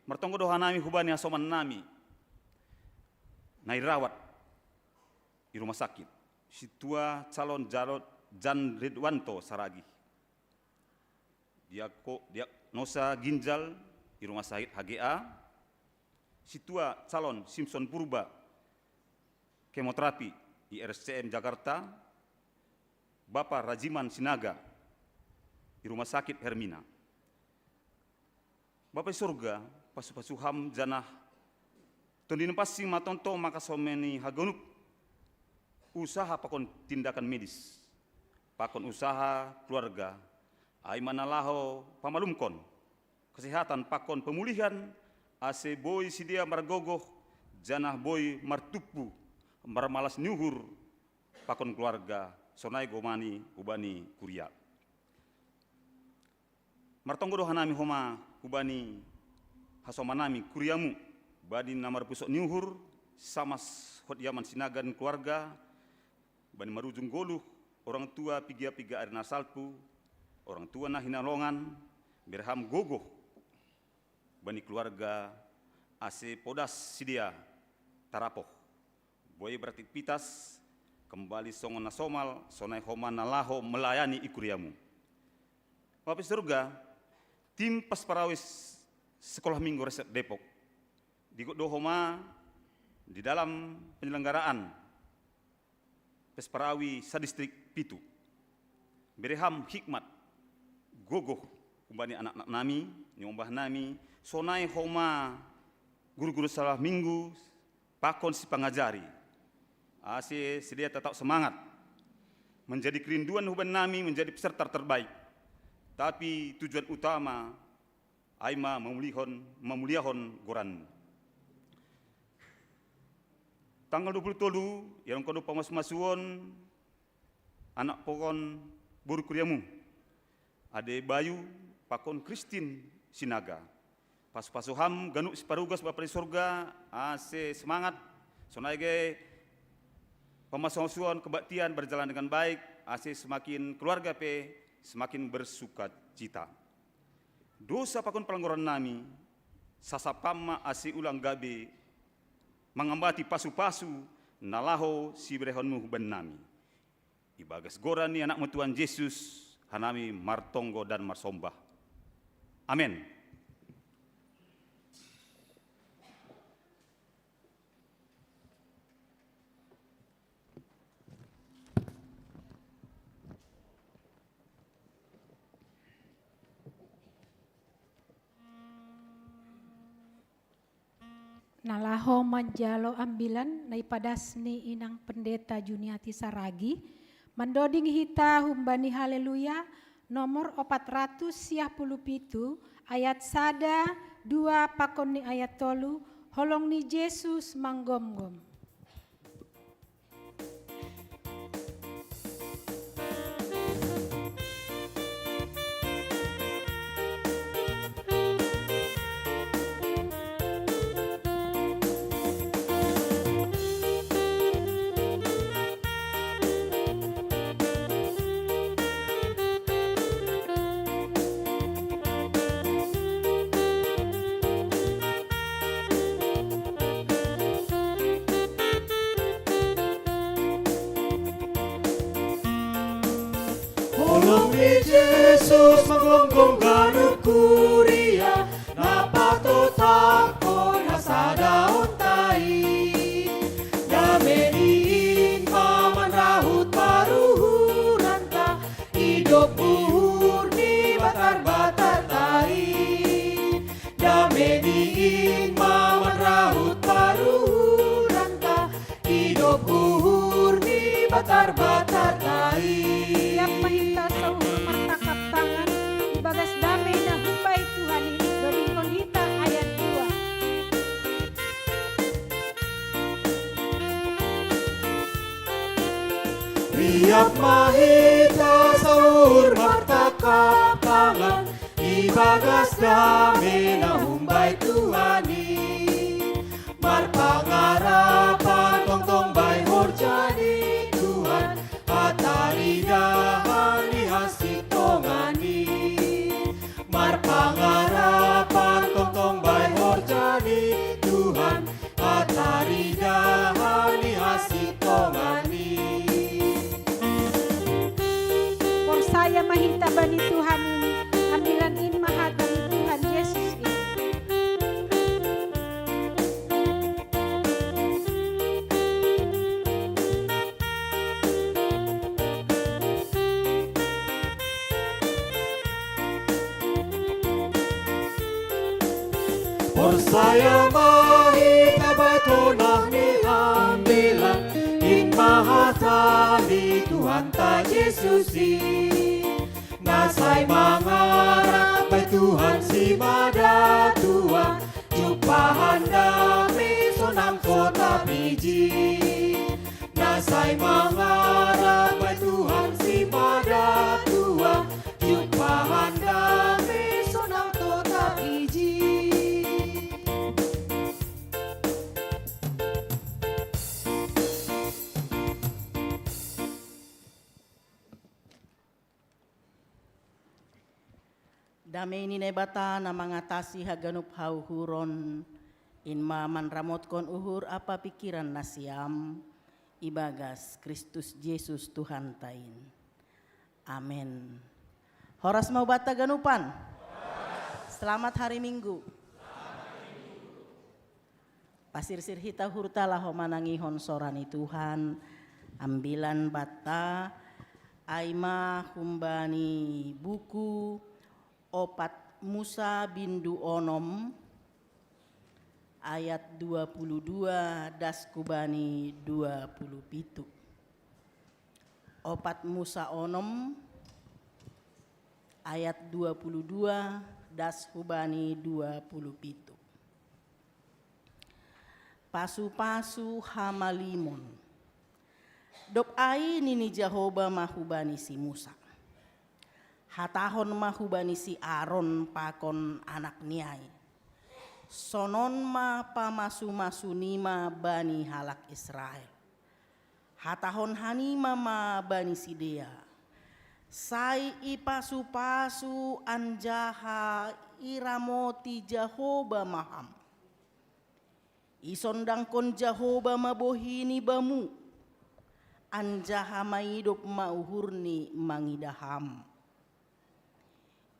Martonggo do hanami hubani hasoman nami na irawat i rumah sakit, Sintua Calon Jarod Jan Ridwanto Saragih, diako-, diagnosa ginjal i rumah sakit H G A, Sintua Calon Simpson Purba, kemoterapi i R S C M Jakarta, Bapa Rajiman Sinaga i rumah sakit Hermina. Bapa i sorga, pasu-pasu Ham janah Tonduy Napansing ma tongtong mangkasomeni haganup usaha pakon tindakan medis, pakon usaha keluarga, ai ma na laho pamalumkon kesehatan pakon pemulihan, ase boi sidea margogoh, janah boi martumpu, marmalas ni uhur pakon keluarga, sonai gomani hubani kuria. Martonggo do hanami homa hubani hasoman nami kuriamu, bani na marpusok ni uhur, Samas Hotjaman Sinaga dan keluarga, bani marujung goluh, orang tua piga-piga ari na salpu, orang tua na hinalongan, bere Ham gogoh bani keluarga, ase podas sidea tarapoh, boi beraktivitas, kembali songon na somal, sonai homa na laho melayani i kuriamu. Bapa i sorga, tim Pasparawi Sekolah Minggu Resort Depok, digot do homa di dalam penyelenggaraan Pasparawi sadistrik pitu. Bere Ham hikmat, gogoh, humbani anak-anak nami, niombah nami, sonai homa guru-guru Sekolah Minggu, pakon sipangajari, ase sidea tetap semangat, menjadi kerinduan huban nami menjadi peserta terbaik. Tapi tujuan utama ai ma mamulihon, mamuliahon goranmu. Tanggal dua puluh tolu, ialongkon do pamas-masuon anak pakon boru kuriamu, Ade Bayu pakon Kristin Sinaga. Pasu-pasu Ham ganup siparugas Bapa di sorga, ase semangat, sonai ge pamas-masuon kebaktian berjalan dengan baik, ase semakin keluarga pe semakin bersukacita. Dosa pakon palanggoran nami, sasap Ham ma ase ulang gabe mangambati pasu-pasu na laho siberehonmu huban nami. Ibagas goran ni Anakmu Tuhan Jesus, hanami martonggo dan marsombah. Amen. Na laho manjalo ambilan na ipadas ni inang Pendeta Juniati Saragih, mandoding hita humbani Haleluya, nomor opat ratus siah puluh pitu, ayat sada, dua, pakon ni ayat tolu, holong ni Jesus manggomgom. Holong ni Jesus manggomgom ganup kuria, na patotapkon hasadaonta i. Dame ni in ma manrahut paruhuranta, idop uhur ni batar-batarta i. Dame ni in ma manrahut paruhuranta, idop uhur ni batar-batarta i. Siap ma hita sauhur martangkap tangan, ibagas dame na humbai Tuhan i, dodingkon hita ayat dua. Siap ma hita sauhur martangkap tangan, ibagas dame na humbai Tuhan i. Marpangarapan tongtong bahen horja ni Tuhan, hataridahan ni hasintongan i. Porsaya ma hita bai tonah ni ambilan, in ma hata ni Tuhanta Jesus i. Na sai mangarap bai Tuhan si madatua, jumpahan dame sonang totap iji. Na sai mangarap bai Tuhan si madatua, jumpahan dame sonang totap iji. Dame ni Naibata na mangatasi haganup hauhuron, in ma manramotkon uhur ampa pingkiran nasiam, ibagas Kristus Jesus Tuhanta in. Amen. Horas ma hubanta ganupan. Selamat hari Minggu. Pasirsir hita uhurta laho manangihon sora ni Tuhan, ambilan banta, ai ma humbani buku Opat Musa bindu onom, ayat dua puluh dua das hubani dua puluh pitu. Opat Musa onom, ayat dua puluh dua das hubani dua puluh pitu. Pasu-pasu hamalimon. Dob ai nini Jahowa ma hubani si Musa: Hatahon ma hubani si Aron pakon anakni ai: Sonon ma pamasu-masu nima bani halak Israel. Hatahon hanima ma bani sidea: Sai ipasu-pasu anjaha iramoti Jahowa ma ham. Isondangkon Jahowa ma bohini bamu, anjaha maidop ma uhurni mangidah ham.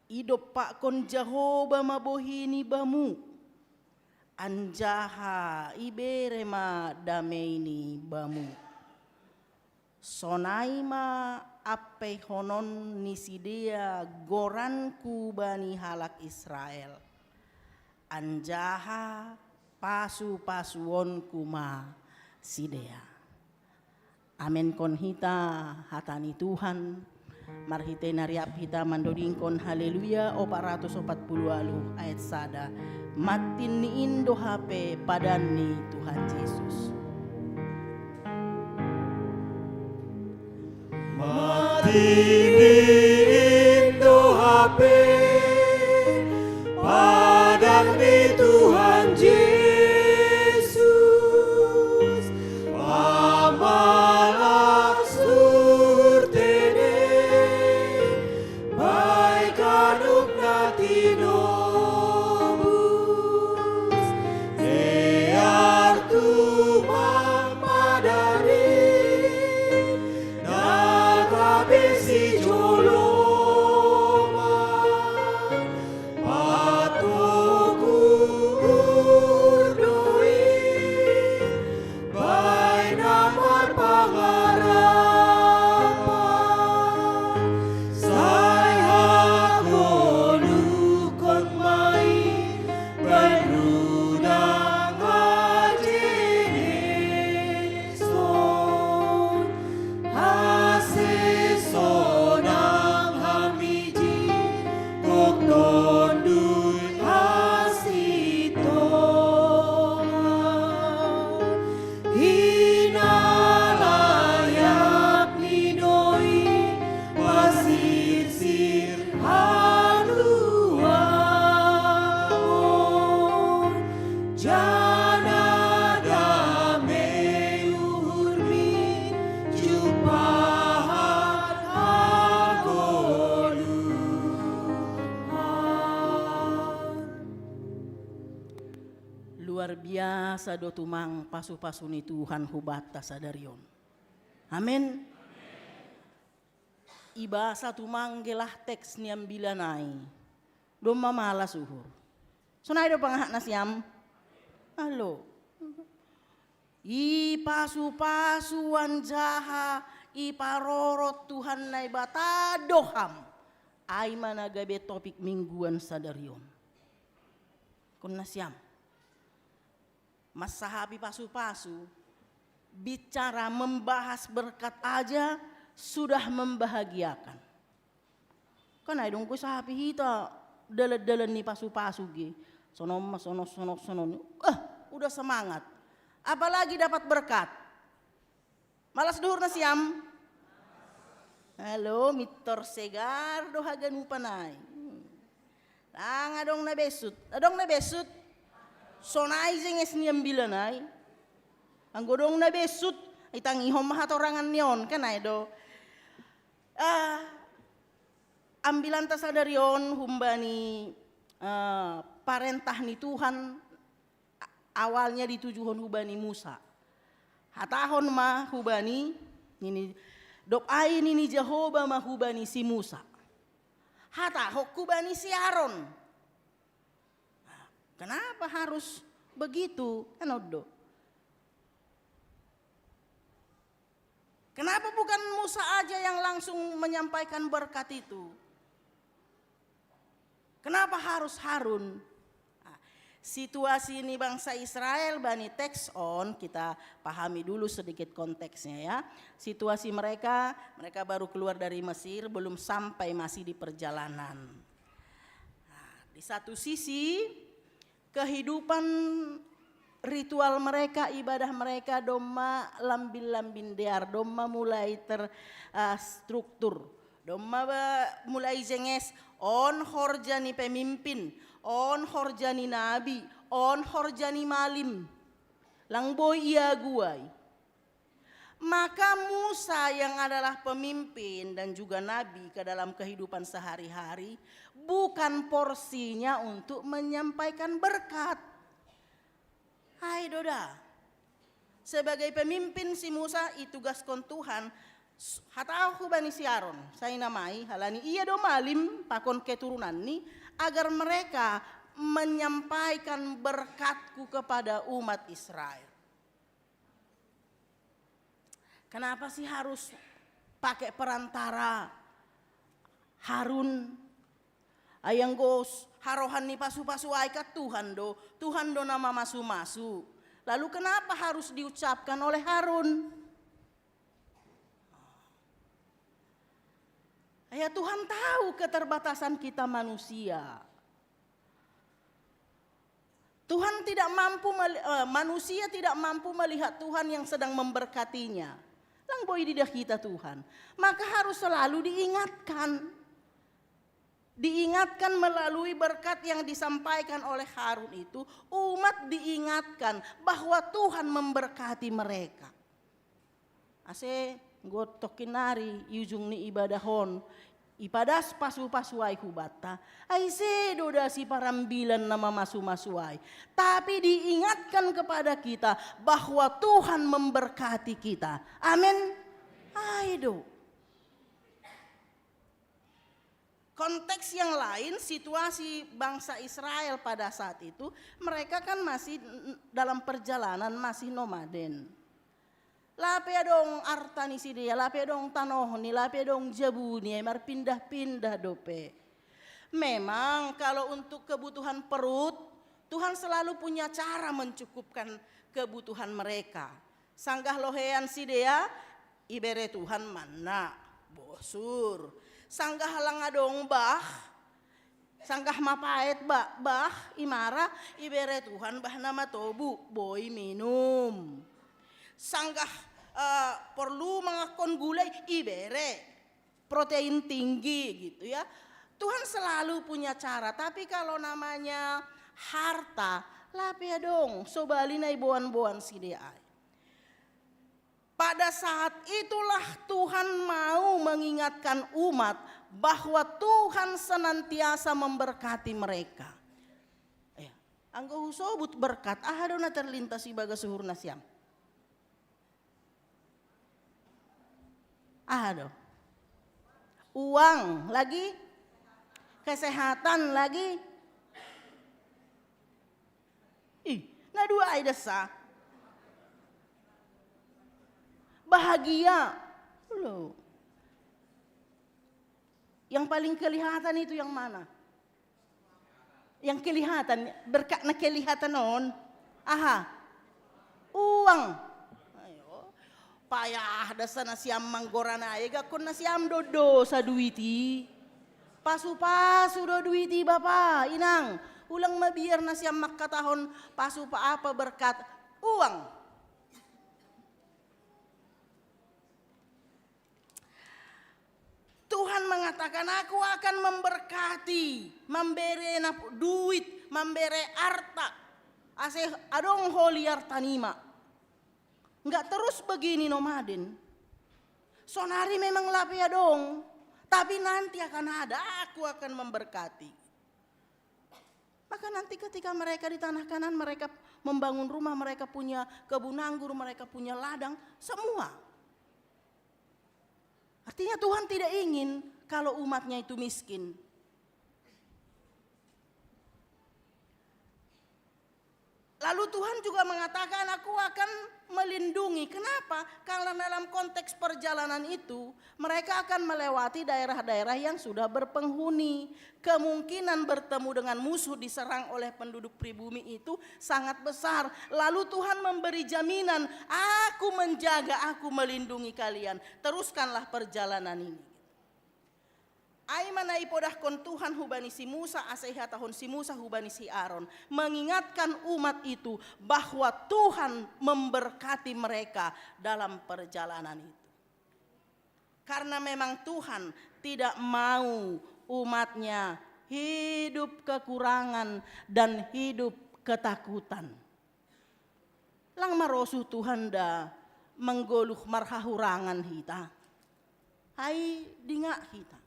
Idompakkon Jahowa ma bohini bamu, anjaha ibere ma dameini bamu. Sonai ma ampaihonon ni sidea goranku bani halak Israel, anjaha pasu-pasuonku ma sidea. Amenkon hita hata ni Tuhan, marhitei na riap hita mandodingkon Haleluya opat ratus opat puluh walu ayat sada, Mattinni in do hape padan ni Tuhan Jesus. Mattinni in do hape padan ni Tuhan Jesus, pamalas hurtene bai ganup na tinobus, dear tumang padan i, na gabe sijoloman, patogu uhur do i, bai na marpangarapan, sai hagoluhkon ma i, bai rudang hajeneson, ase sonang ham ijin, gok tonduy hasitongan. Hinalayapni do i pasirsir haluaon, janah dame uhurmi jumpahan hagoluhan. Luar biasa do tumang pasu-pasu ni Tuhan hubanta sadari on. Amin. Ibasa tumang gelah teks ni ambilan ai, domma malas uhur. Sonai do pangahat nasiam? Alo. Ipasu-pasu anjaha iparorot Tuhan Naibata do ham. Ai ma na gabe topik mingguan sadari on. Kon nasiam. Masa hapi pasu-pasu, bicara membahas berkat aja sudah membahagiakan. Kan ai dong ko sahapi hita dalan-dalan ni pasu-pasu gi. Sono ma, sono, sono, sono. Eh, udah semangat. Apalagi dapat berkat. Malas duhur na siam. Halo, mitor segar do haganupan ai. Hmm. Lang adong na besut. Adong na besut. Sonai jenges ni ambilan ai. Anggo dong na besut, itangihon ma hatorangan ni on, kan ai do. Ah, ambilanta sadari on humbani, ah, parentah ni Tuhan, a-, awalnya ditujuhon hubani Musa. Hatahon ma hubani, nini, dob ai nini Jahowa ma hubani si Musa. Hatahon hubani si Aron. Nah, kenapa harus begitu? Kan odo. Kenapa bukan Musa aja yang langsung menyampaikan berkat itu? Kenapa harus Harun? Nah, situasi ini bangsa Israel bani teks on, kita pahami dulu sedikit konteksnya ya. Situasi mereka, mereka baru keluar dari Mesir, belum sampai, masih di perjalanan. Nah, di satu sisi kehidupan ritual mereka, ibadah mereka domma lambin-lambin dear, domma mulai ter, eh, struktur, domma ba, mulai jenges, on horja ni pemimpin, on horja ni nabi, on horja ni malim. Lang boi iaguai. Maka Musa yang adalah pemimpin dan juga nabi ke dalam kehidupan sehari-hari, bukan porsinya untuk menyampaikan berkat. Hai doda, sebagai pemimpin si Musa itugaskon Tuhan, s-, hatahon hubani si Aron, sai namai, halani ia do malim pakon keturunanni, agar mereka menyampaikan berkatku kepada umat Israel. Kenapa sih harus pakai perantara Harun? Ai anggo s-, harohan ni pasu-pasu ai kan Tuhan do, Tuhan do na mamasu-masu. Lalu kenapa harus diucapkan oleh Harun? Ya, Tuhan tahu keterbatasan kita manusia. Tuhan tidak mampu mel-, eh, manusia tidak mampu melihat Tuhan yang sedang memberkatinya. Lang boi didah hita Tuhan. Maka harus selalu diingatkan. Diingatkan melalui berkat yang disampaikan oleh Harun itu, umat diingatkan bahwa Tuhan memberkati mereka. Ase, anggo tokkinnari i ujung ni ibadah on, ipadas pasu-pasu ai hubanta, ai sedo da siparambilan na mamasu-masu ai. Tapi diingatkan kepada kita bahwa Tuhan memberkati kita. Amin. Ai do. Konteks yang lain, situasi bangsa Israel pada saat itu, mereka kan masih n-, dalam perjalanan, masih nomaden. Lape adong arta ni sidea, lape adong tanohni, lape adong jabuni, ai marpindah-pindah dope. Memang kalau untuk kebutuhan perut, Tuhan selalu punya cara mencukupkan kebutuhan mereka. Sanggah lohean sidea, ibere Tuhan manna, bosur. Sanggah lang adong bah, sanggah mapaet ba-, bah, imara, ibere Tuhan bah na matobu, boi minum. Sanggah, eh, porlu mangakkon gulai, ibere protein tinggi gitu ya. Tuhan selalu punya cara, tapi kalau namanya harta, lape adong, sobali na iboan-boan sidea ai. Pada saat itulah Tuhan mau mengingatkan umat bahwa Tuhan senantiasa memberkati mereka. Ya, anggo husobut berkat, aha do na terlintas ibagas uhur nasiam? Aha do? Uang lagi, kesehatan lagi. Ih, na dua ai dasa. Bahagia. Loh. Yang paling kelihatan itu yang mana? Yang kelihatan, berkat na kelihatan on. Aha. Ayo. Payah dasa nasiam manggora nai, gakkon nasiam do dosa duiti. Pasu-pasu do duiti bapa, inang. Ulang mabiar nasiam mangkatahon pasu pa apa berkat uang. Tuhan mengatakan, "Aku akan memberkati, membere nap-, duit, membere arta. Ase adong ho liar tanima." Enggak terus begini nomaden. Sonari memang lape adong, tapi nanti akan ada, aku akan memberkati. Maka nanti ketika mereka di tanah Kanan, mereka membangun rumah, mereka punya kebun anggur, mereka punya ladang, semua. Artinya Tuhan tidak ingin kalau umatnya itu miskin. Lalu Tuhan juga mengatakan, "Aku akan melindungi." Kenapa? Karena dalam konteks perjalanan itu, mereka akan melewati daerah-daerah yang sudah berpenghuni. Kemungkinan bertemu dengan musuh, diserang oleh penduduk pribumi itu sangat besar. Lalu Tuhan memberi jaminan, "Aku menjaga, aku melindungi kalian. Teruskanlah perjalanan ini." Ai ma na ipodahkon Tuhan hubani si Musa, ase ihatahon si Musa hubani si Aron, mengingatkan umat itu bahwa Tuhan memberkati mereka dalam perjalanan itu. Karena memang Tuhan tidak mau umatnya hidup kekurangan dan hidup ketakutan. Lang marosuh Tuhan da manggoluh marhahurangan hita. Ai dingak hita.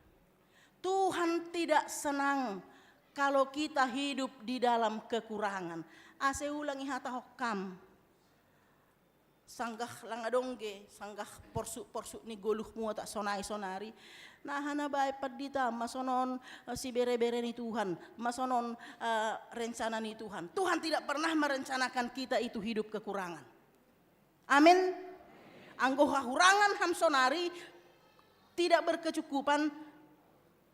Tuhan tidak senang kalau kita hidup di dalam kekurangan. Ase ulang ihatahon kam. Sanggah lang adong ge, sanggah porsuk-porsuk ni goluhmu atak sonai sonari. Nah, hana bae pandita, masonon, eh, si bere-bere ni Tuhan, masonon, eh, rencana ni Tuhan. Tuhan tidak pernah merencanakan kita itu hidup kekurangan. Amin. Anggo hahurangan ham sonari, tidak berkecukupan,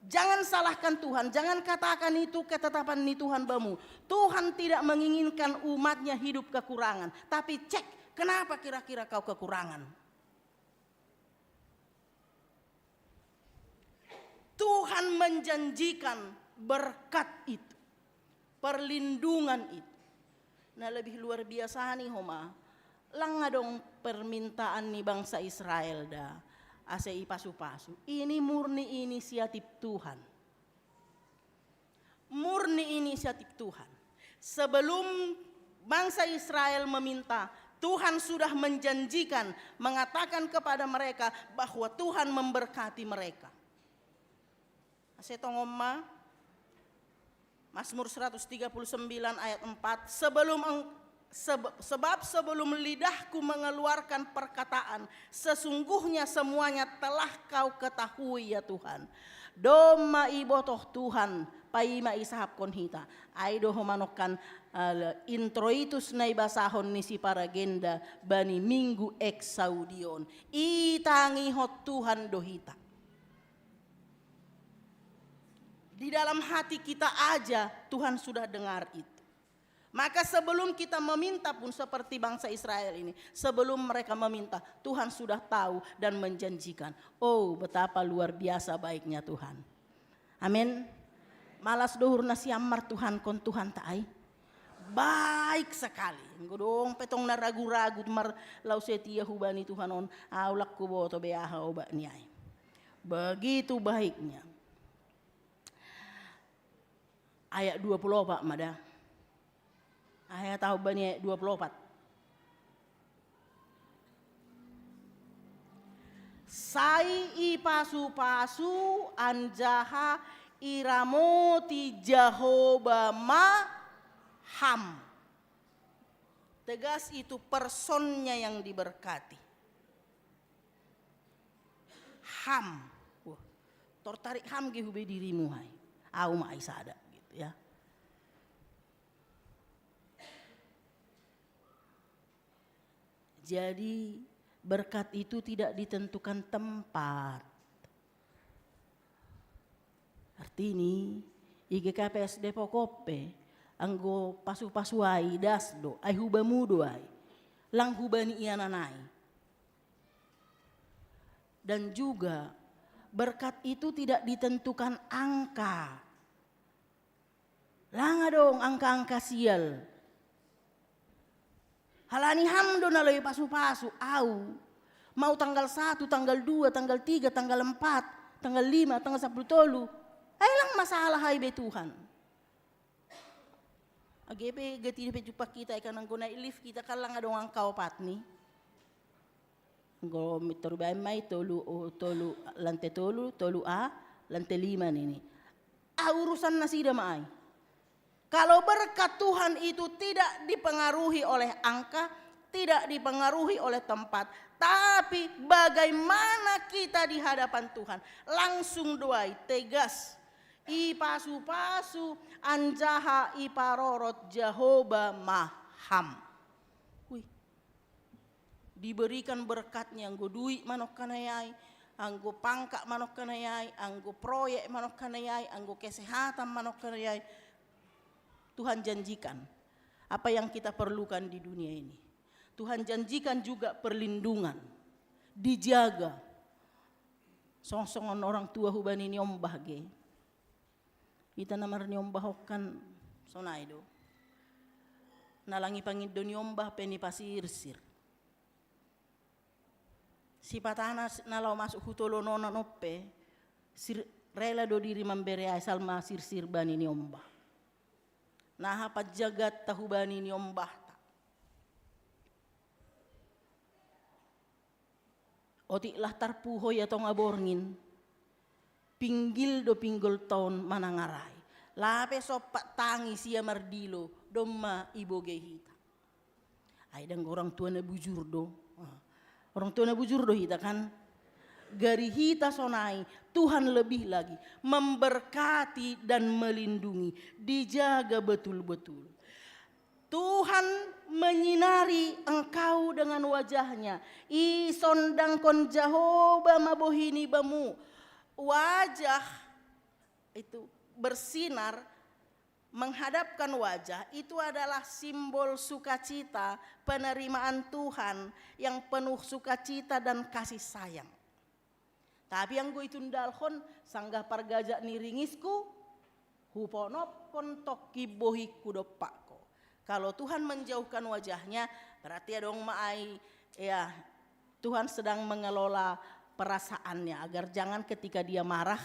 jangan salahkan Tuhan, jangan katakan itu ketetapan ni Tuhan bamu. Tuhan tidak menginginkan umatnya hidup kekurangan. Tapi cek, kenapa kira-kira kau kekurangan? Tuhan menjanjikan berkat itu, perlindungan itu. Nah, lebih luar biasa nih, Homa. Lang adong permintaan ni bangsa Israel da, ase ipasu-pasu. Ini murni inisiatif Tuhan. Murni inisiatif Tuhan. Sebelum bangsa Israel meminta, Tuhan sudah menjanjikan, mengatakan kepada mereka bahwa Tuhan memberkati mereka. Ase tongon ma, Mazmur seratus tiga puluh sembilan ayat empat, "Sebelum eng-, sebe-, sebab sebelum lidahku mengeluarkan perkataan, sesungguhnya semuanya telah kau ketahui, ya Tuhan." Domma ibotoh Tuhan, paima isahapkon hita. Ai do ho manongkan, eh, introitus na ibasahon ni si Paragenda bani Minggu Exaudi on. Itangihon Tuhan do hita. Di dalam hati kita aja Tuhan sudah dengar itu. Maka sebelum kita meminta pun seperti bangsa Israel ini, sebelum mereka meminta, Tuhan sudah tahu dan menjanjikan. Oh, betapa luar biasa baiknya Tuhan. Amin. Malas do uhur nasiam martuhankon Tuhan ta ai. Baik sekali. Enggo dong pe tong na ragu-ragu mar lau setia hubani Tuhan on, au lang huboto be aha obat ni ai. Begitu baiknya. Ayat dua puluh opat ma da. Ayat tahu bani ayat dua puluh opat. Sai ipasu-pasu anjaha iramoti Jahowa ma ham. Tegas, itu personnya yang diberkati. Ham. Wah, tertarik ham ge hube dirimu hai. Au ma ai sada gitu ya. Jadi berkat itu tidak ditentukan tempat. Artini, I G K P S Depok ope, anggo pasu-pasu ai das do, ai hubamu do ai. lang hubani ia nanai. Dan juga berkat itu tidak ditentukan angka. Lang adong angka-angka sial. Halani ham do na lobi pasu-pasu, au. Mau tanggal satu, tanggal dua, tanggal tiga, tanggal empat, tanggal lima, tanggal sapuluh tolu. Ai lang masalah ai be Tuhan. Age pe gati pe jumpa kita, ikan anggo naik lift kita kan lang adong angka opat ni. Anggo meter baen mai tolu, oh, tolu, lantai tolu, tolu A, lantai lima nini. Ah, urusan nasida ma ai. Kalau berkat Tuhan itu tidak dipengaruhi oleh angka, tidak dipengaruhi oleh tempat, tapi bagaimana kita di hadapan Tuhan, langsung do ai, tegas. Ipasu-pasu anjaha iparorot Jahowa ma ham. Wih. Diberikan berkatnya, anggo duit manongkanai ai, anggo pangkat manongkanai ai, anggo proyek manongkanai ai, anggo kesehatan manongkanai ai. Tuhan janjikan apa yang kita perlukan di dunia ini. Tuhan janjikan juga perlindungan, dijaga. Songsongon orang tua hubani niombah ge. Ita na marniombah on kan sonai do. Na lang ipangindo niombah pe nipasirsir. Sipatana s-, na laho masuk hu tolononan on pe, sir-, rela do diri mambere ai salma sirsir bani niombah. Naha panjagatta hubani niombahta. Otik lah tarpuho ia tonga borngin, pinggil do pinggol taon manangarai. Lape sompat tangis ia mardilo, domma ibogei hita. Ai dang orang tua na bujur do. Ah. Orang tua na bujur do hita kan? Gari hita sonai, Tuhan lebih lagi memberkati dan melindungi, dijaga betul-betul. Tuhan menyinari engkau dengan wajahnya. Isondangkon Jahowa ma bohini bamu. Wajah itu bersinar, menghadapkan wajah itu adalah simbol sukacita, penerimaan Tuhan yang penuh sukacita dan kasih sayang. Tapi anggo itundalhon, sanggah pargajak ni ringisku, huponopkon tongkin bohingku dompakko. Kalau Tuhan menjauhkan wajahnya, berarti adong ma ai, ya, Tuhan sedang mengelola perasaannya, agar jangan ketika dia marah,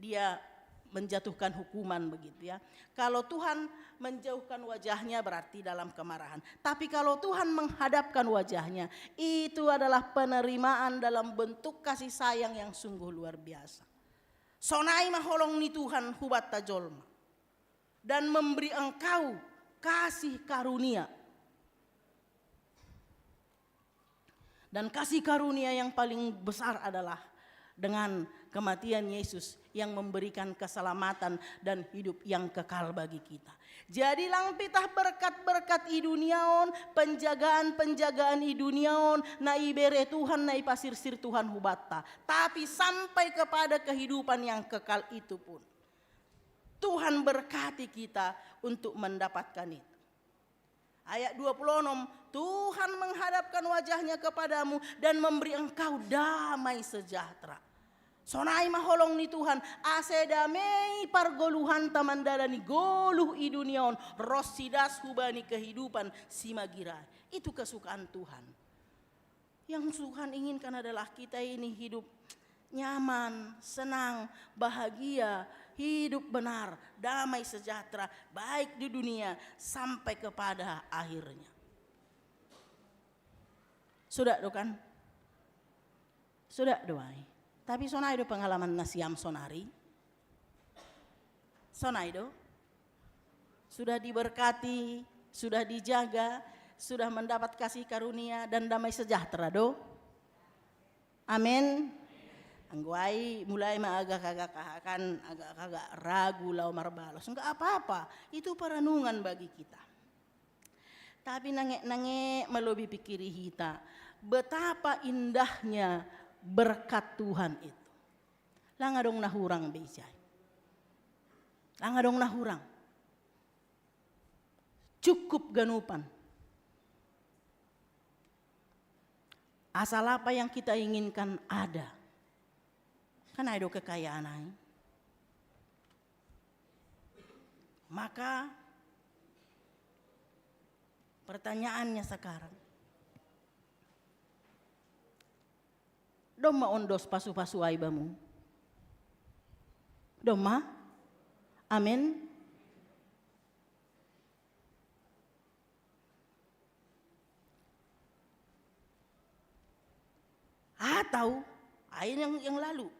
dia menjatuhkan hukuman begitu ya. Kalau Tuhan menjauhkan wajahnya berarti dalam kemarahan. Tapi kalau Tuhan menghadapkan wajahnya, itu adalah penerimaan dalam bentuk kasih sayang yang sungguh luar biasa. Sonai ma holong ni Tuhan hubanta jolma. Dan memberi engkau kasih karunia. Dan kasih karunia yang paling besar adalah dengan kematian Yesus yang memberikan keselamatan dan hidup yang kekal bagi kita. Jadi lang pitah berkat-berkat i dunia on, penjagaan-penjagaan i dunia on, na ibere Tuhan, na ipasirsir Tuhan hubanta. Tapi sampai kepada kehidupan yang kekal itu pun, Tuhan berkati kita untuk mendapatkan itu. Ayat dua puluh enam, Tuhan menghadapkan wajahnya kepadamu dan memberi engkau damai sejahtera. Sonai ma holong ni Tuhan, ase dame i pargoluhanta mandalani goluh i dunia on, ros sidas hubani kehidupan simagira. Itu kesukaan Tuhan. Yang Tuhan inginkan adalah kita ini hidup nyaman, senang, bahagia, hidup benar, damai sejahtera, baik di dunia sampai kepada akhirnya. Sudah do kan? Sudah do ai. Tapi sonai do pengalaman nasiam sonari. Sonai do. Sudah diberkati, sudah dijaga, sudah mendapat kasih karunia dan damai sejahtera do. Amin. Anggo ai mulai ma agak-agak aha kan, agak-agak ragu laho marbalos. Enggak apa-apa, itu perenungan bagi kita. Tapi nange-nange malobi pikiri hita, betapa indahnya berkat Tuhan itu. Lang adong na hurang be ijai. Lang adong na hurang. Cukup ganupan. Asal apa yang kita inginkan ada. Kan ada kekayaan ai. Maka pertanyaannya sekarang, doma on dos pasu-pasu ai bamu? Doma? Amin. Atau ain yang, yang lalu,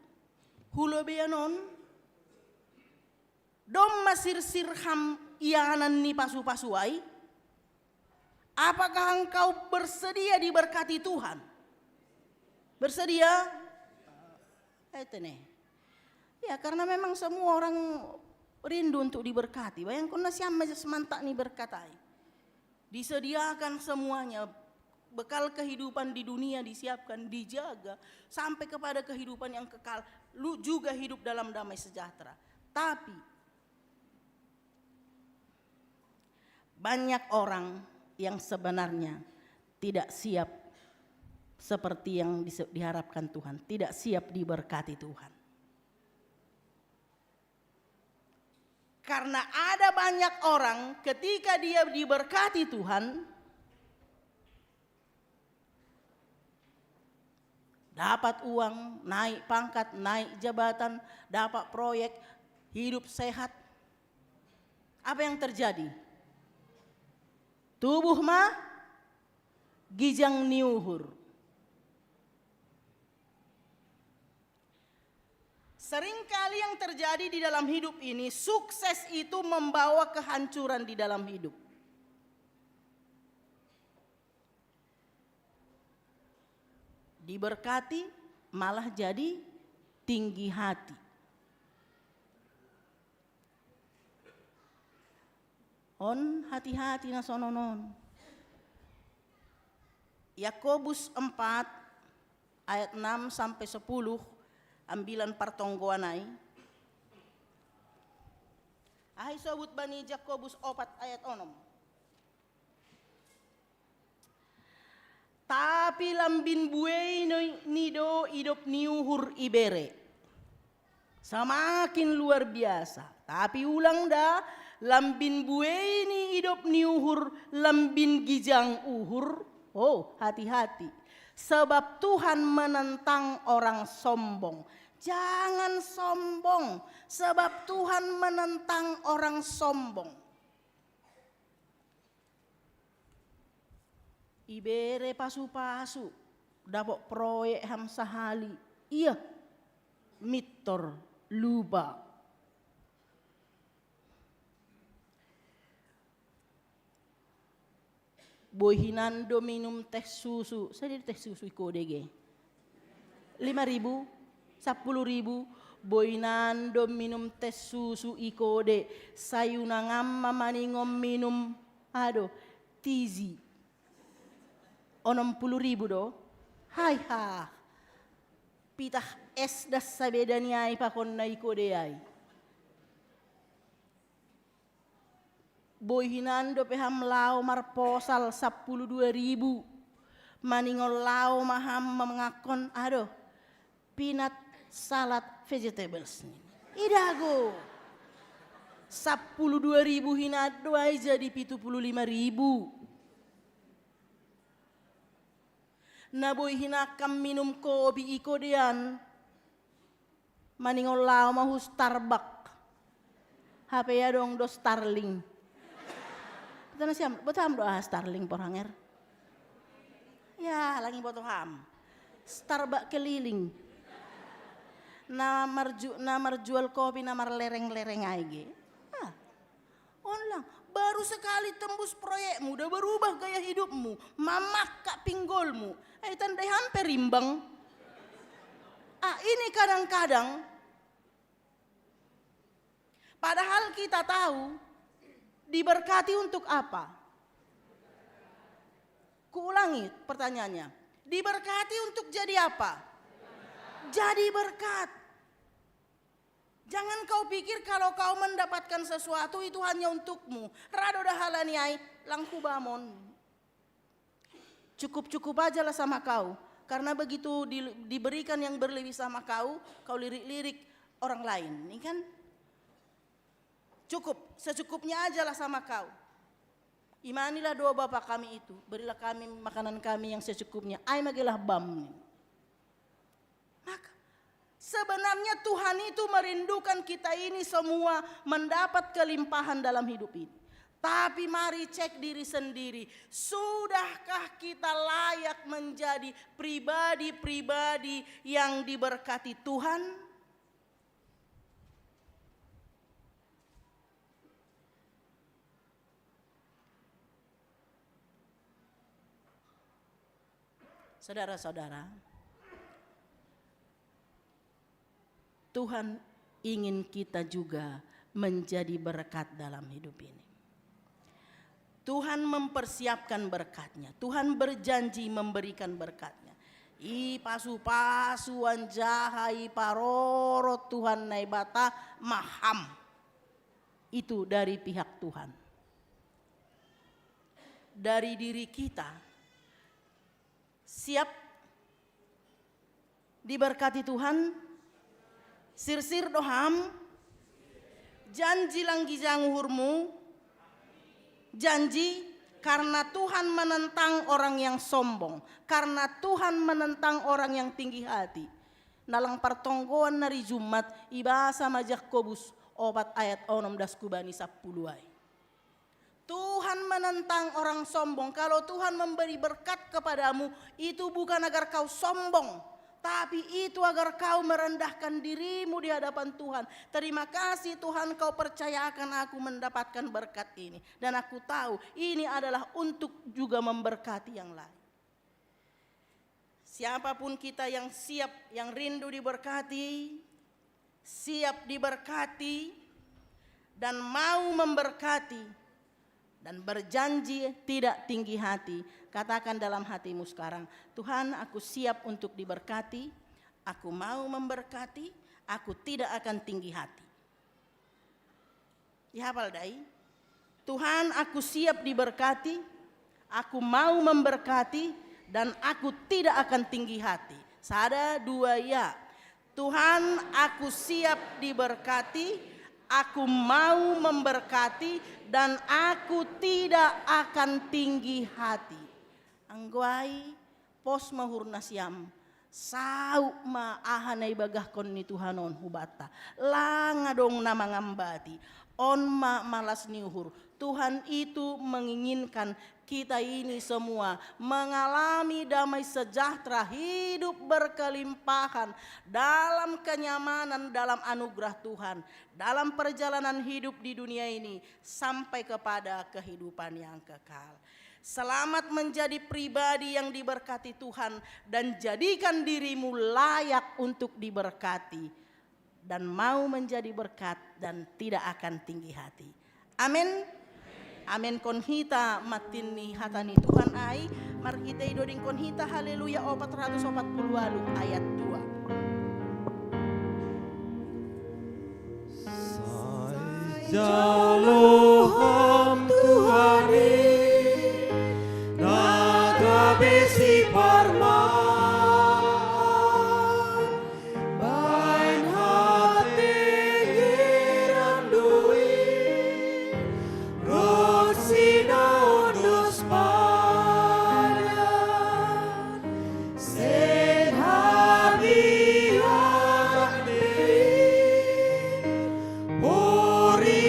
hulo beanon, doma sirsir ham ianan ni pasu-pasu ai? Apakah engkau bersedia diberkati Tuhan? Bersedia? Itu nih. Ya, karena memang semua orang rindu untuk diberkati. Bayangkan nasi amma semantak ni berkatai. Disediakan semuanya, bekal kehidupan di dunia disiapkan, dijaga, sampai kepada kehidupan yang kekal. Lu juga hidup dalam damai sejahtera. Tapi banyak orang yang sebenarnya tidak siap seperti yang diharapkan Tuhan, tidak siap diberkati Tuhan. Karena ada banyak orang ketika dia diberkati Tuhan, dapat uang, naik pangkat, naik jabatan, dapat proyek, hidup sehat. Apa yang terjadi? Tubuh ma gijang ni uhur. Seringkali yang terjadi di dalam hidup ini, sukses itu membawa kehancuran di dalam hidup. Diberkati malah jadi tinggi hati. On hati-hati na sononon. Yakobus empat ayat enam sampai sepuluh, ambilan partonggoan ai. Aha isobut bani Jakobus opat ayat onom? Tapi lambin buei ni do idop ni uhur ibere. Semakin luar biasa. Tapi ulang da, lambin buei ni idop ni uhur, lambin gijang uhur. Oh, hati-hati. Sebab Tuhan menentang orang sombong. Jangan sombong, sebab Tuhan menentang orang sombong. Ibere pasu-pasu, dapot proyek ham sahali. Iya, mittor, lupa. Boi hinan do minum teh susu, saya teh susu iko dege. Lima ribu, sepuluh ribu, boi hinan do minum teh susu iko de, sayuna ngamma maningon minum, aduh, tizi. Onom puluh ribu do, hai ha. Pitah es das sabeda ni ai pakon na iko de ai. Boi hinan dope ham lao marposal sappulu dua ribu. Maningon lao ma ham mangangkon, aduh, peanut salad vegetables. Idago. Sappulu dua ribu hinan do ai jadi pitu puluh lima ribu. Na boi hinakkan minum kopi iko dean. Maningon lao ma hu Starbuck. Hape adong do Starling. Tana siam, boto ham do aha Starling por hanger? Ya, langi boto ham. Starbuck keliling. Na marju-, na marjual kopi na marlereng-lereng ai ge. Ah. Onlang, baru sekali tembus proyekmu, udah berubah gaya hidupmu, mamakka pinggolmu. Eh, tandai hampir rimbang. Ah, ini kadang-kadang, padahal kita tahu, diberkati untuk apa? Kuulangi pertanyaannya. Diberkati untuk jadi apa? Jadi berkat. Jangan kau pikir kalau kau mendapatkan sesuatu itu hanya untukmu. Rado dahala ni ai, langku bamon. Cukup-cukup ajalah sama kau. Karena begitu di- diberikan yang berlebih sama kau, kau lirik-lirik orang lain, ini kan? Cukup, secukupnya ajalah sama kau. Imanilah doa Bapa kami itu, berilah kami makanan kami yang secukupnya. Ai magelah bam. Maka sebenarnya Tuhan itu merindukan kita ini semua mendapat kelimpahan dalam hidup ini. Tapi mari cek diri sendiri, sudahkah kita layak menjadi pribadi-pribadi yang diberkati Tuhan? Saudara-saudara, Tuhan ingin kita juga menjadi berkat dalam hidup ini. Tuhan mempersiapkan berkat-Nya. Tuhan berjanji memberikan berkat-Nya. I pasu-pasu anjaha i paroro Tuhan Naibata maham. Itu dari pihak Tuhan. Dari diri kita, siap diberkati Tuhan? Sirsir do ham? Janji langgijang uhurmu? Janji, karena Tuhan menentang orang yang sombong, karena Tuhan menentang orang yang tinggi hati. Na lang partonggoan na ri Jumat, i bahasa ma Jakobus opat ayat onom das hubani sappulu ai. Tuhan menentang orang sombong. Kalau Tuhan memberi berkat kepadamu, itu bukan agar kau sombong, tapi itu agar kau merendahkan dirimu di hadapan Tuhan. Terima kasih Tuhan, kau percayakan aku mendapatkan berkat ini. Dan aku tahu ini adalah untuk juga memberkati yang lain. Siapapun kita yang siap, yang rindu diberkati, siap diberkati, dan mau memberkati, dan berjanji tidak tinggi hati, katakan dalam hatimu sekarang, "Tuhan, aku siap untuk diberkati, aku mau memberkati, aku tidak akan tinggi hati." Ihapal dai? "Tuhan, aku siap diberkati, aku mau memberkati, dan aku tidak akan tinggi hati." Sada, dua, ya. "Tuhan, aku siap diberkati, aku mau memberkati, dan aku tidak akan tinggi hati." Anggo ai, pos ma uhur nasiam, saut ma aha na ibagahkon ni Tuhan on hubanta. Lang adong na mangambati. On ma malas ni uhur. Tuhan itu menginginkan kita ini semua mengalami damai sejahtera, hidup berkelimpahan, dalam kenyamanan, dalam anugerah Tuhan, dalam perjalanan hidup di dunia ini sampai kepada kehidupan yang kekal. Selamat menjadi pribadi yang diberkati Tuhan dan jadikan dirimu layak untuk diberkati dan mau menjadi berkat dan tidak akan tinggi hati. Amin. Amin. Kon hita matin ni hata ni Tuhan ai, marhitei dodingkon hita Haleluya opat ratus opat puluh walu ayat dua. Sai jalo ham Tuhan i, na gabe siparmaan, baen hatengeran do i, ronsi na ondos padan, seng habiaran be i, poriahana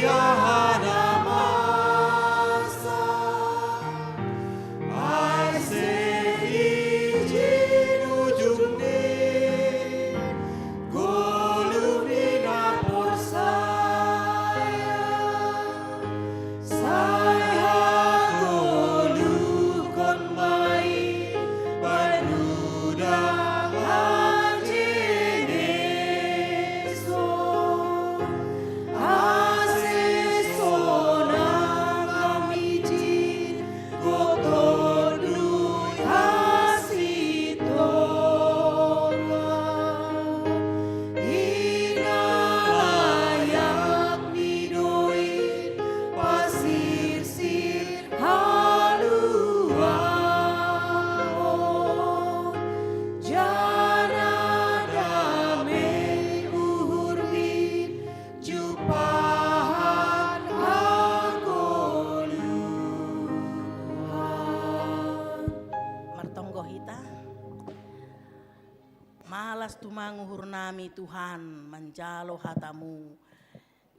Malas tumang uhur nami Tuhan manjalo hatamu.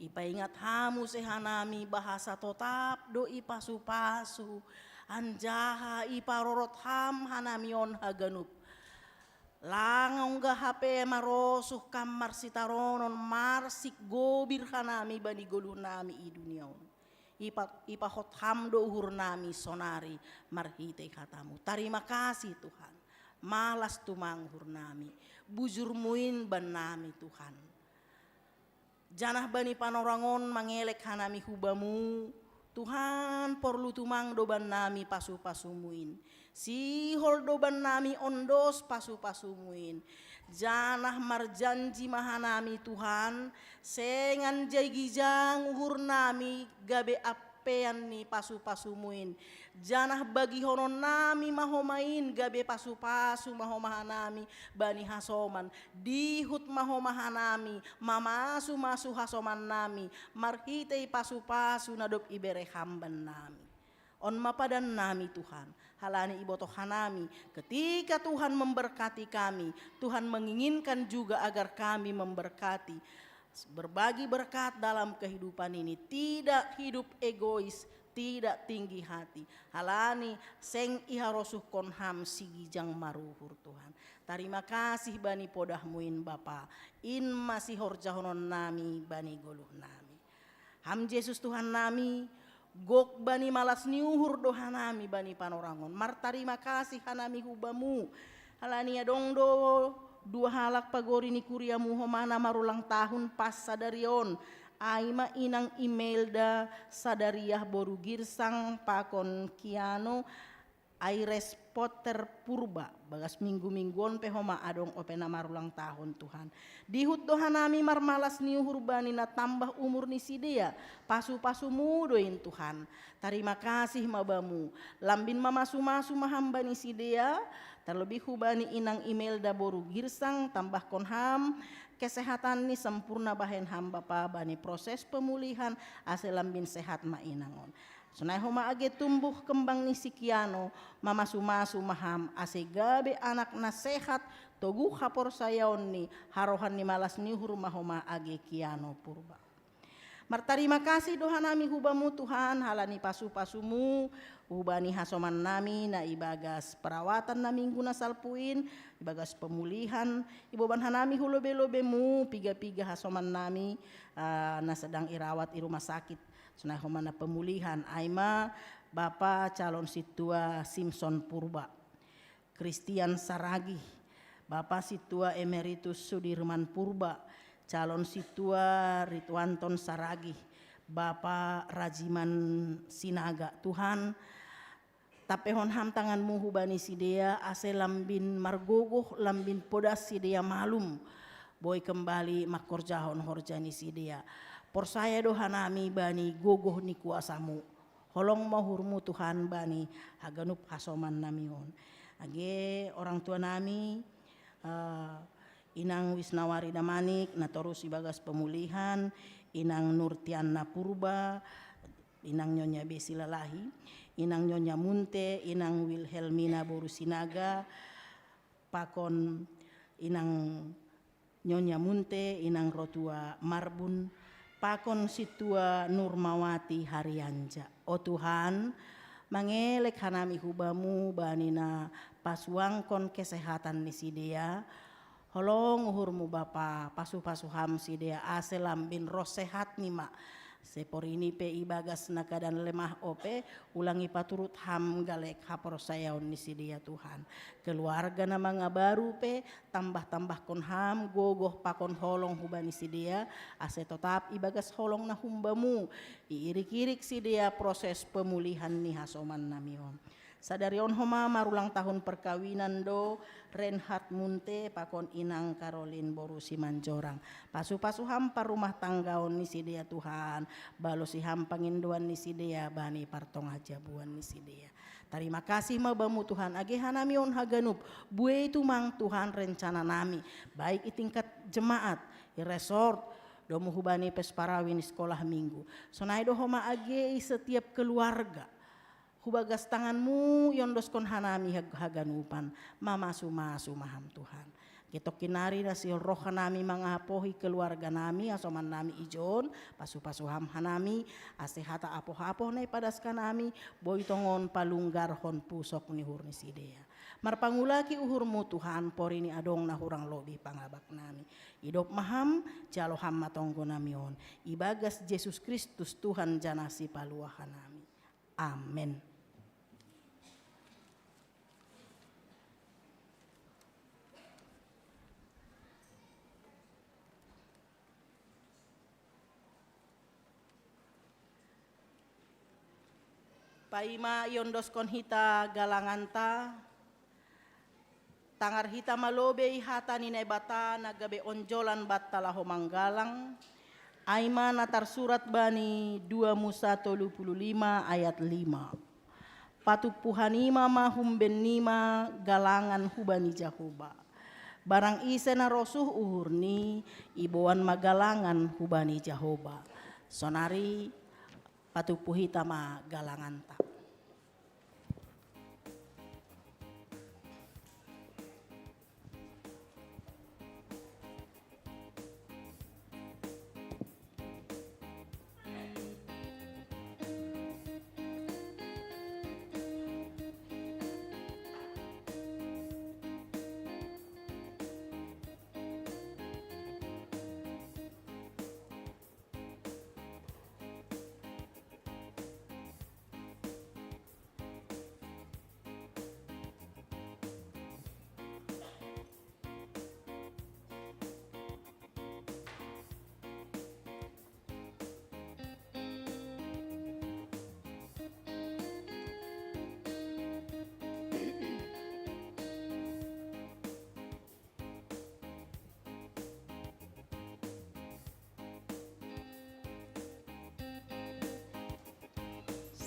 Ipaingat hamu se hanami bahasa totap do ipasu-pasu, anjaha iparorot ham hanami on haganup. Lang ongga hape marosuh kam marsitaronon marsik gobir hanami bani goluh nami i dunia on. Ipa, ipahot ham do uhur nami sonari marhitei hatamu. Tarima kasih Tuhan. Malas tumang uhur nami. Bujurmu in bannami Tuhan. Janah bani panorang on mangelek hanami hu Bamu, Tuhan, porlu tumang do bannami pasu-pasumu in. Sihol do bannami ondos pasu-pasumu in. Janah marjanji ma hanami Tuhan, seng anjai gijang uhur nami gabe ampean ni pasu-pasumu in. Janah bagihonon nami ma homa in gabe pasu-pasu ma homa hanami bani hasoman. Dihut ma homa hanami mamasu-masu hasoman nami marhitei pasu-pasu na dob ibere ham bannami. On ma padan nami Tuhan, halani ibotoh hanami, ketika Tuhan memberkati kami, Tuhan menginginkan juga agar kami memberkati, berbagi berkat dalam kehidupan ini, tidak hidup egois, tidak tinggi hati. Halani seng iharosuhkon ham sigijang maruhur Tuhan. Tarima kasih bani podahmu in Bapa, in ma sihorjahonon nami bani goluh nami. Ham Jesus Tuhan nami, gok bani malas ni uhur do hanami bani panorang on. Martarima kasih hanami hu Bamu. Halani adong do dua halak pagori ni kuriamu homa na marulang tahun pas sadari on. Ai ma inang Imelda Sadariah boru Girsang pakon Kiano Aires Potter Purba, bagas minggu-minggu on pe homa adong ope na marulang tahun Tuhan. Dihut do hanami marmalas ni uhur bani na tambah umur ni sidea, pasu-pasumu do in Tuhan. Tarima kasih ma Bamu, lambin mamasu-masu ma ham bani sidea, terlebih hu bani inang Imelda boru Girsang tambahkon ham kesehatan ni sempurna bahen ham Bapa bani proses pemulihan ase lambin sehat ma inang on. Sonai homa age tumbuh kembang ni si Kiano, mamasu-masu ma ham ase gabe anak na sehat, toguh haporsayaon ni, harohan ni malas ni uhur ma homa age Kiano Purba. Martarima kasih do hanami hu Bamu Tuhan, halani pasu-pasumu, hubani hasoman nami na ibagas perawatan na minggu na salpu in, ibagas pemulihan, iboban hanami hu lobe-lobeMu, piga-piga hasoman nami, ah, na sedang irawat i rumah sakit. Sonai homa na pemulihan, ai ma Bapa calon sintua Simson Purba, Christian Saragih, Bapa sintua Emeritus Sudirman Purba, calon sintua Rituanton Saragih, Bapa Rajiman Sinaga. Tuhan, tampehon ham tanganMu hubani sidea, ase lambin margogoh, lambin podas sidea malum, boi kembali mangkorjahon horja ni sidea. Porsaya do hanami bani gogoh ni kuasaMu. Holong ma uhurMu Tuhan bani haganup hasoman nami on. Age orang tua nami, eh, inang Wisnawari Damanik, na torus ibagas pemulihan, inang Nurtiana Purba, inang Nyonya Besi Lalahi, inang Nyonya Munte, inang Wilhelmina boru Sinaga, pakon inang Nyonya Munte, inang rotua Marbun, pakon sintua Nurmawati Harianja. O Tuhan, mangelek hanami hu Bamu bani na pasuangkon kesehatan ni sidea, holong uhurMu Bapa, pasu-pasu ham sidea ase lambin ro sehat ni ma. Ase porini pe ibagas na keadaan lemah ope, ulang ipaturut ham galek haporsayaon ni sidea Tuhan. Keluarga na mangabaru pe, tambah-tambahkon ham gogoh pakon holong hubani sidea, ase totap ibagas holong na humbaMu, iirik-irik sidea proses pemulihan ni hasoman nami on. Sadari on homa marulang tahun perkawinan do Reinhard Munte pakon inang Karolin boru Simanjorang. Pasu-pasu ham parrumah tanggaon ni sidea Tuhan, balosi ham pangindoan ni sidea bani partongah jabuan ni sidea. Tarima kasih ma Bamu Tuhan, age hanami on haganup, buei tumang Tuhan rencana nami, baik i tingkat jemaat, i resort, domu hubani pesparawi ni sekolah minggu. Sonai do homa age i setiap keluarga. Hubagas tanganmu iondoskon hanami hag-, haganupan, mamasu-masu ma ham Tuhan. Getoki nari na sihol roha nami mangapohi keluarga nami, hasoman nami ijon, pasu-pasu ham hanami, ase hata apoh-apoh na ipadaska nami, boi tongon palunggarhon pusok ni uhur ni sidea. Marpangulaki uhurmu Tuhan, pori ni adong na hurang lobih pangabak nami. Idop ma ham, jalo ham ma tonggo nami on. Ibagas Jesus Kristus Tuhan janah Sipaluah hanami. Amen. Paima iondoskon hita galanganta, tangar hita ma lobei hata ni Naibata na gabe onjolan banta laho manggalang, ai ma na tarsurat bani dua Musa tolu puluh lima ayat lima. Patumpu hanima ma humben nima galangan hubani Jahowa. Barang ise na rosuh uhurni, iboan ma galangan hubani Jahowa. Sonari patumpu hita ma galanganta.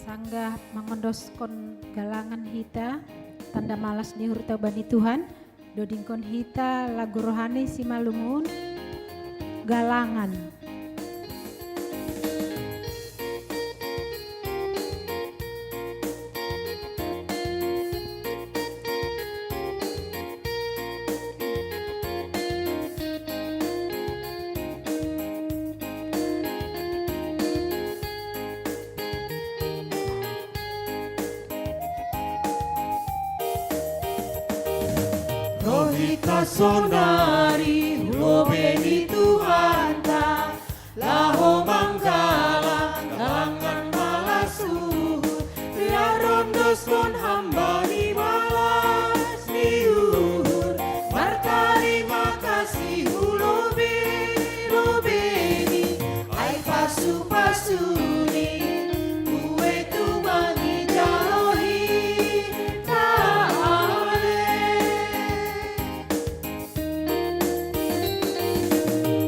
Sanggah mangondoskon galangan hita, tanda malas ni uhurta bani Tuhan, dodingkon hita lagu rohani simalungun, galangan. Roh hita sonari hu lobei ni Tuhanta, laho manggalang galangan malas uhur, biar rondoskon hamba ni malas ni uhur, martarima kasih hu lobei, lobei-Ni, ai pasu-pasu-Ni, buei tumang ijalo hita ale.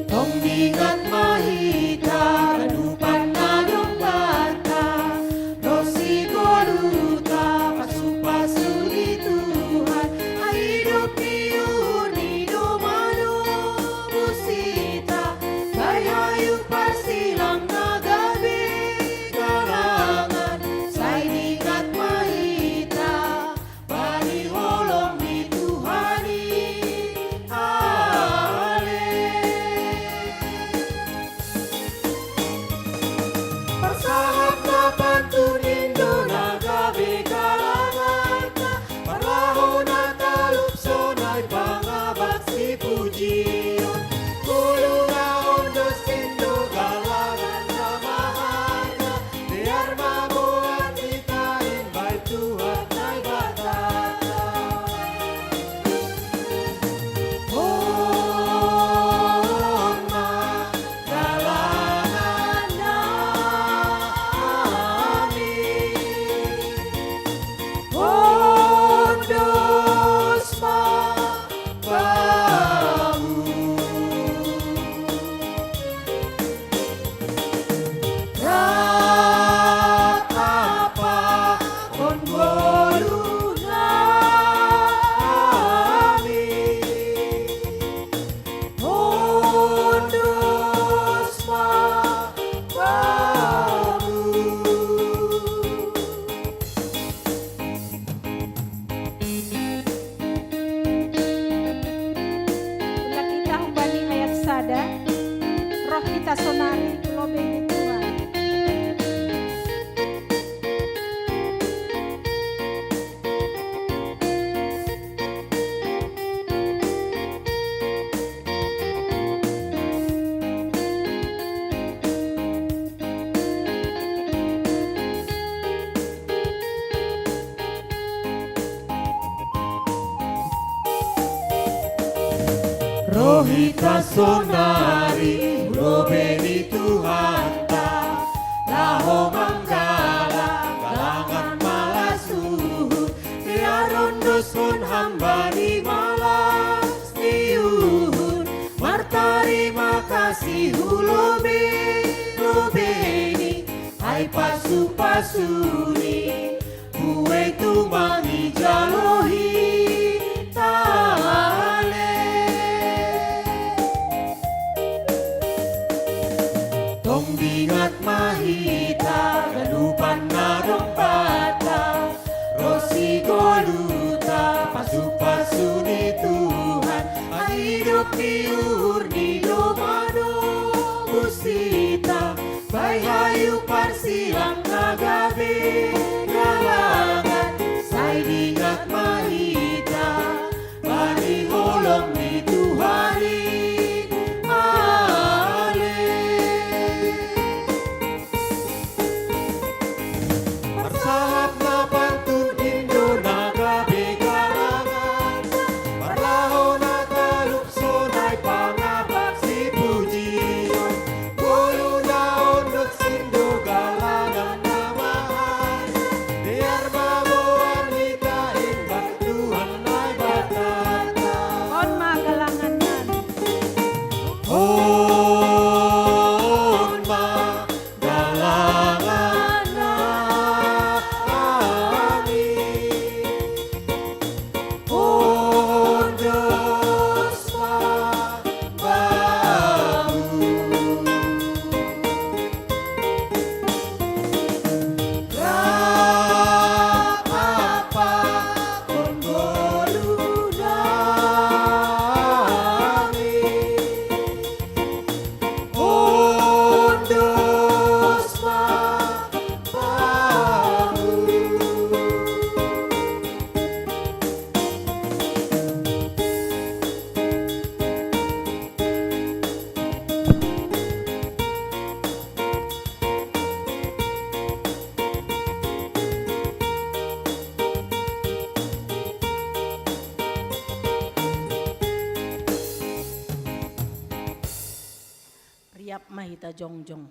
Tong ingat ma hita ganupan na dong banta, dohot sigoluhta pasu Kasonari, lobei ni Tuhan. Roh hita sonari, lobei ni Tuhanta, laho manggala, galangan malas uhur, pe arondoskon hamba ni malas ni uhur, martarima kasih hu lobei, lobei ni, ai pasu-pasuni, buei tumang ijalo hita ale. Tong dingat ma hita, ganupan na dong banta, ro si goluhta, pasu-pasu ni Tuhan, ai idop ni uhur ni domano, busita, bai hayu parsilang na gabe galangan, sai dingat ma hita, bani holong ni Tuhan i ale. Marsahap na pantun indo na gabe galangan, parlaho na talup sonai pangabak sipujion, goluh na ondot sindo galangan na mahal, biar baboan hita imbak Tuhan Naibatanta. On ma galangan nami. On ma galangan nami. Ondos ma bamu. Rap apakon goluh nami. Ondos ma bamu. Riap ma hita jongjong.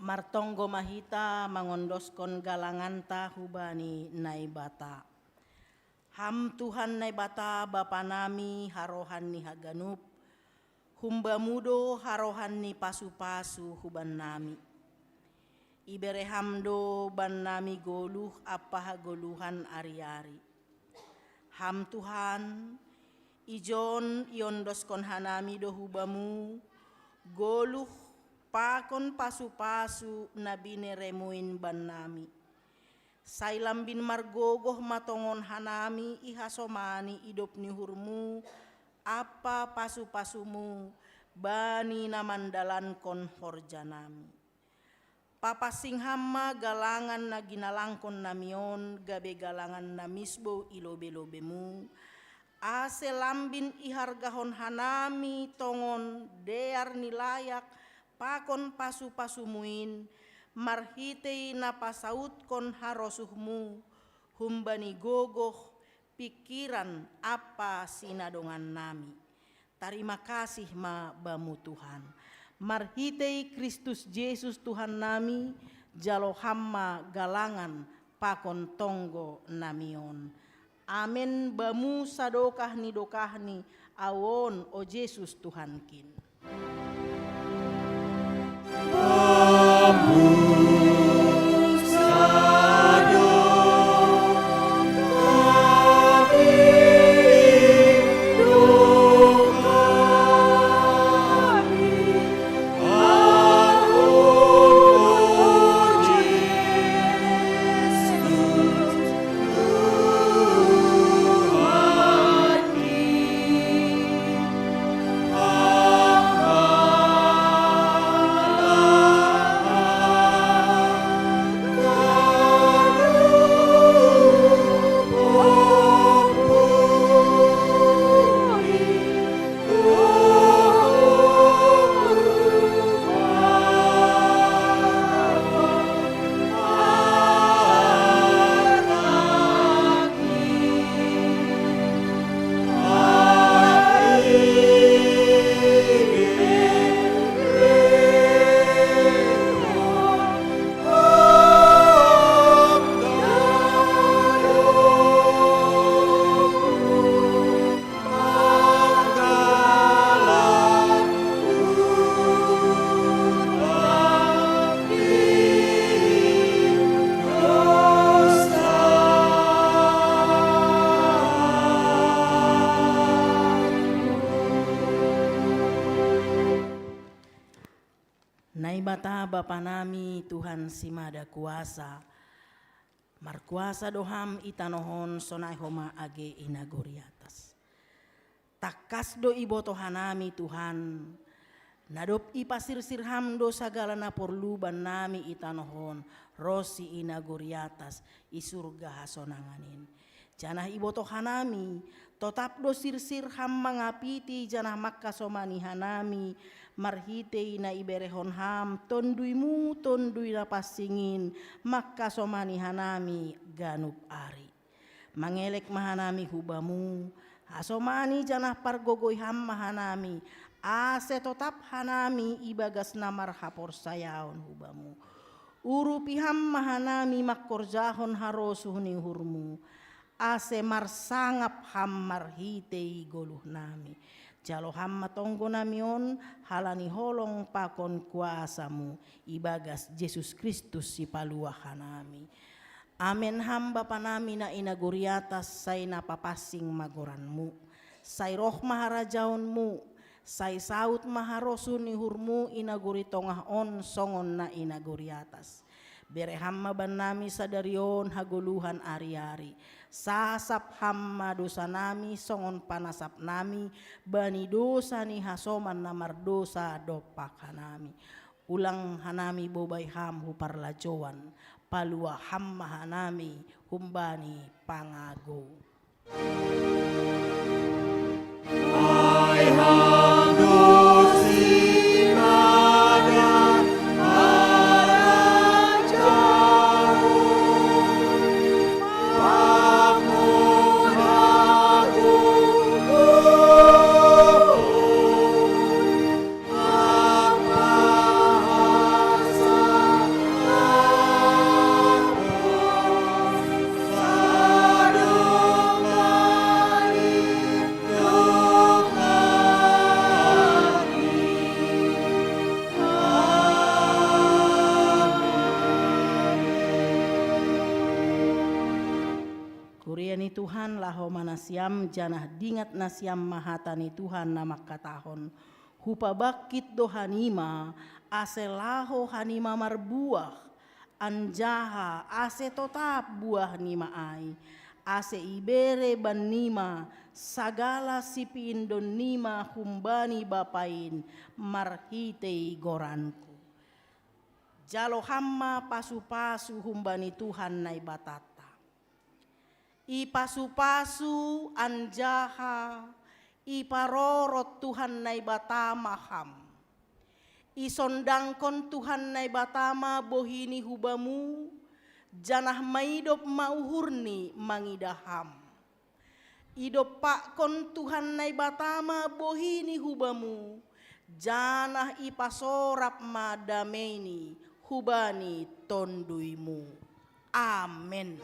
Martonggo ma hita mangondoskon galanganta hubani Naibata. Ham Tuhan Naibata Bapa nami, harohan ni haganup, hum-Bamu do harohan ni pasu-pasu hubannami. Ibere Ham do bannami goluh ampa hagoluhan ari-ari. Ham Tuhan, ijon iondoskon hanami do hu-Bamu goluh pakon pasu-pasu na bineremuin bannami. Sai lambin margogoh ma tongon hanami ihasomani idop ni uhurmu ampa pasu-pasumu bani na mandalankon horjanami. Papansing Ham ma galangan na ginalangkon nami on gabe galangan na misbou i lobe-lobemu, ase lambin ihargahon hanami tongon dear ni layak pakon pasu-pasumu in, marhitei na pasautkon harosuhmu humbani gogoh, pingkiran ampa sinadongannami. Tarima kasih ma Bamu Tuhan. Marhitei Kristus Jesus Tuhannami, jalo Ham ma galangan pakon tonggo nami on. Amen. Bamu sadokah ni dokahni, au on, o Jesus Tuhankin. Bata Bapa nami, Tuhan si mada kuasa. Markuasa do Ham i tanoh on sonai homa age i nagori atas. Tangkas do iboto hanami, Tuhan, na dob ipasirsir Ham do sagala na porlu bannami i tanoh on ronsi i nagori atas, i surga hasonangan in. Janah iboto hanami, totap do sirsir Ham mangapiti janah mangkasomani hanami, marhitei na iberehon Ham Tonduy-Mu, Tonduy na pansing in, mangkasomani hanami ganup ari. Mangelek ma hanami hu Bamu, hasomani janah pargogoi Ham ma hanami, ase totap hanami ibagas na marhaporsayaon hu Bamu. Urupi Ham ma hanami mangkorjahon harosuh ni uhur-Mu, ase marsangap Ham marhitei goluh nami. Jalo Ham ma tonggo nami on, halani holong pakon kuasa-Mu, ibagas Jesus Kristus Sipaluah hanami. Amen. Ham Bapa nami na i nagori atas, sai na papansing ma goran-Mu. Sai roh ma harajaon-Mu, sai saud ma harosuh ni uhur-Mu i nagori tongah on songon na i nagori atas. Bere Ham ma bannami sadari on hagoluhan ari-ari. Sasap Ham ma dosanami songon panasapnami bani dosa ni hasoman na mardosa dompak hanami. Ulang hanami bobai Ham hu parlajouan, paluah Ham ma hanami humbani pangagou. Kuria ni Tuhan, laho ma nasiam, janah dingat nasiam ma hata ni Tuhan na mangkatahon: Hupabangkit do hanima, ase laho hanima marbuah, anjaha ase totap buahnima ai, ase ibere bannima sagala sipiindonnima humbani Bapa in marhitei goranku. Jalo Ham ma pasu-pasu humbani Tuhan Naibatanta. Ipasu-pasu anjaha iparorot Tuhan Naibata ma ham. Isondangkon Tuhan Naibata ma bohini hu bamu, janah maidop ma uhurni mangidah ham. Idompakkon Tuhan Naibata ma bohini hu bamu, janah ipasorap ma dameini hubani tonduymu. Amen.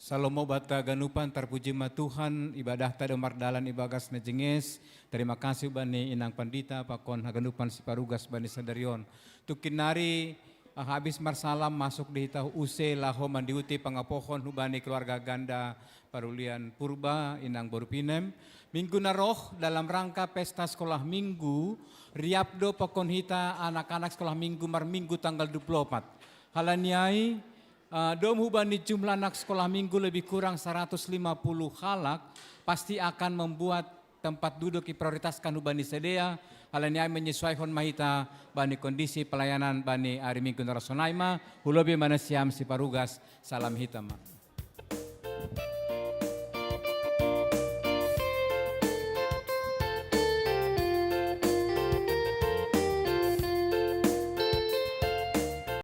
Shalom banta haganupan, tarpuji ma Tuhan, ibadahta do mardalan ibagas na jenges. Tarima kasih bani inang pandita pakon haganupan siparugas bani sadari on. Tungkin nari, ah, habis marsalam masuk di hita use laho mandihuti pangapohon hubani keluarga ganda Parulian Purba, inang boru Pinem. Minggu na roh dalam rangka pesta sekolah minggu, riap do pakon hita anak-anak sekolah minggu marminggu tanggal dua puluh empat. Halani ai, eh, dom hubani jumlah anak sekolah minggu lebih kurang seratus lima puluh halak, pasti akan membuat tempat duduk diprioritaskan hubani sidea. Halani ai menyesuaihon ma hita bani kondisi pelayanan bani ari minggu na roh sonai ma. Hulobi ma nasiam siparugas, salam hita ma.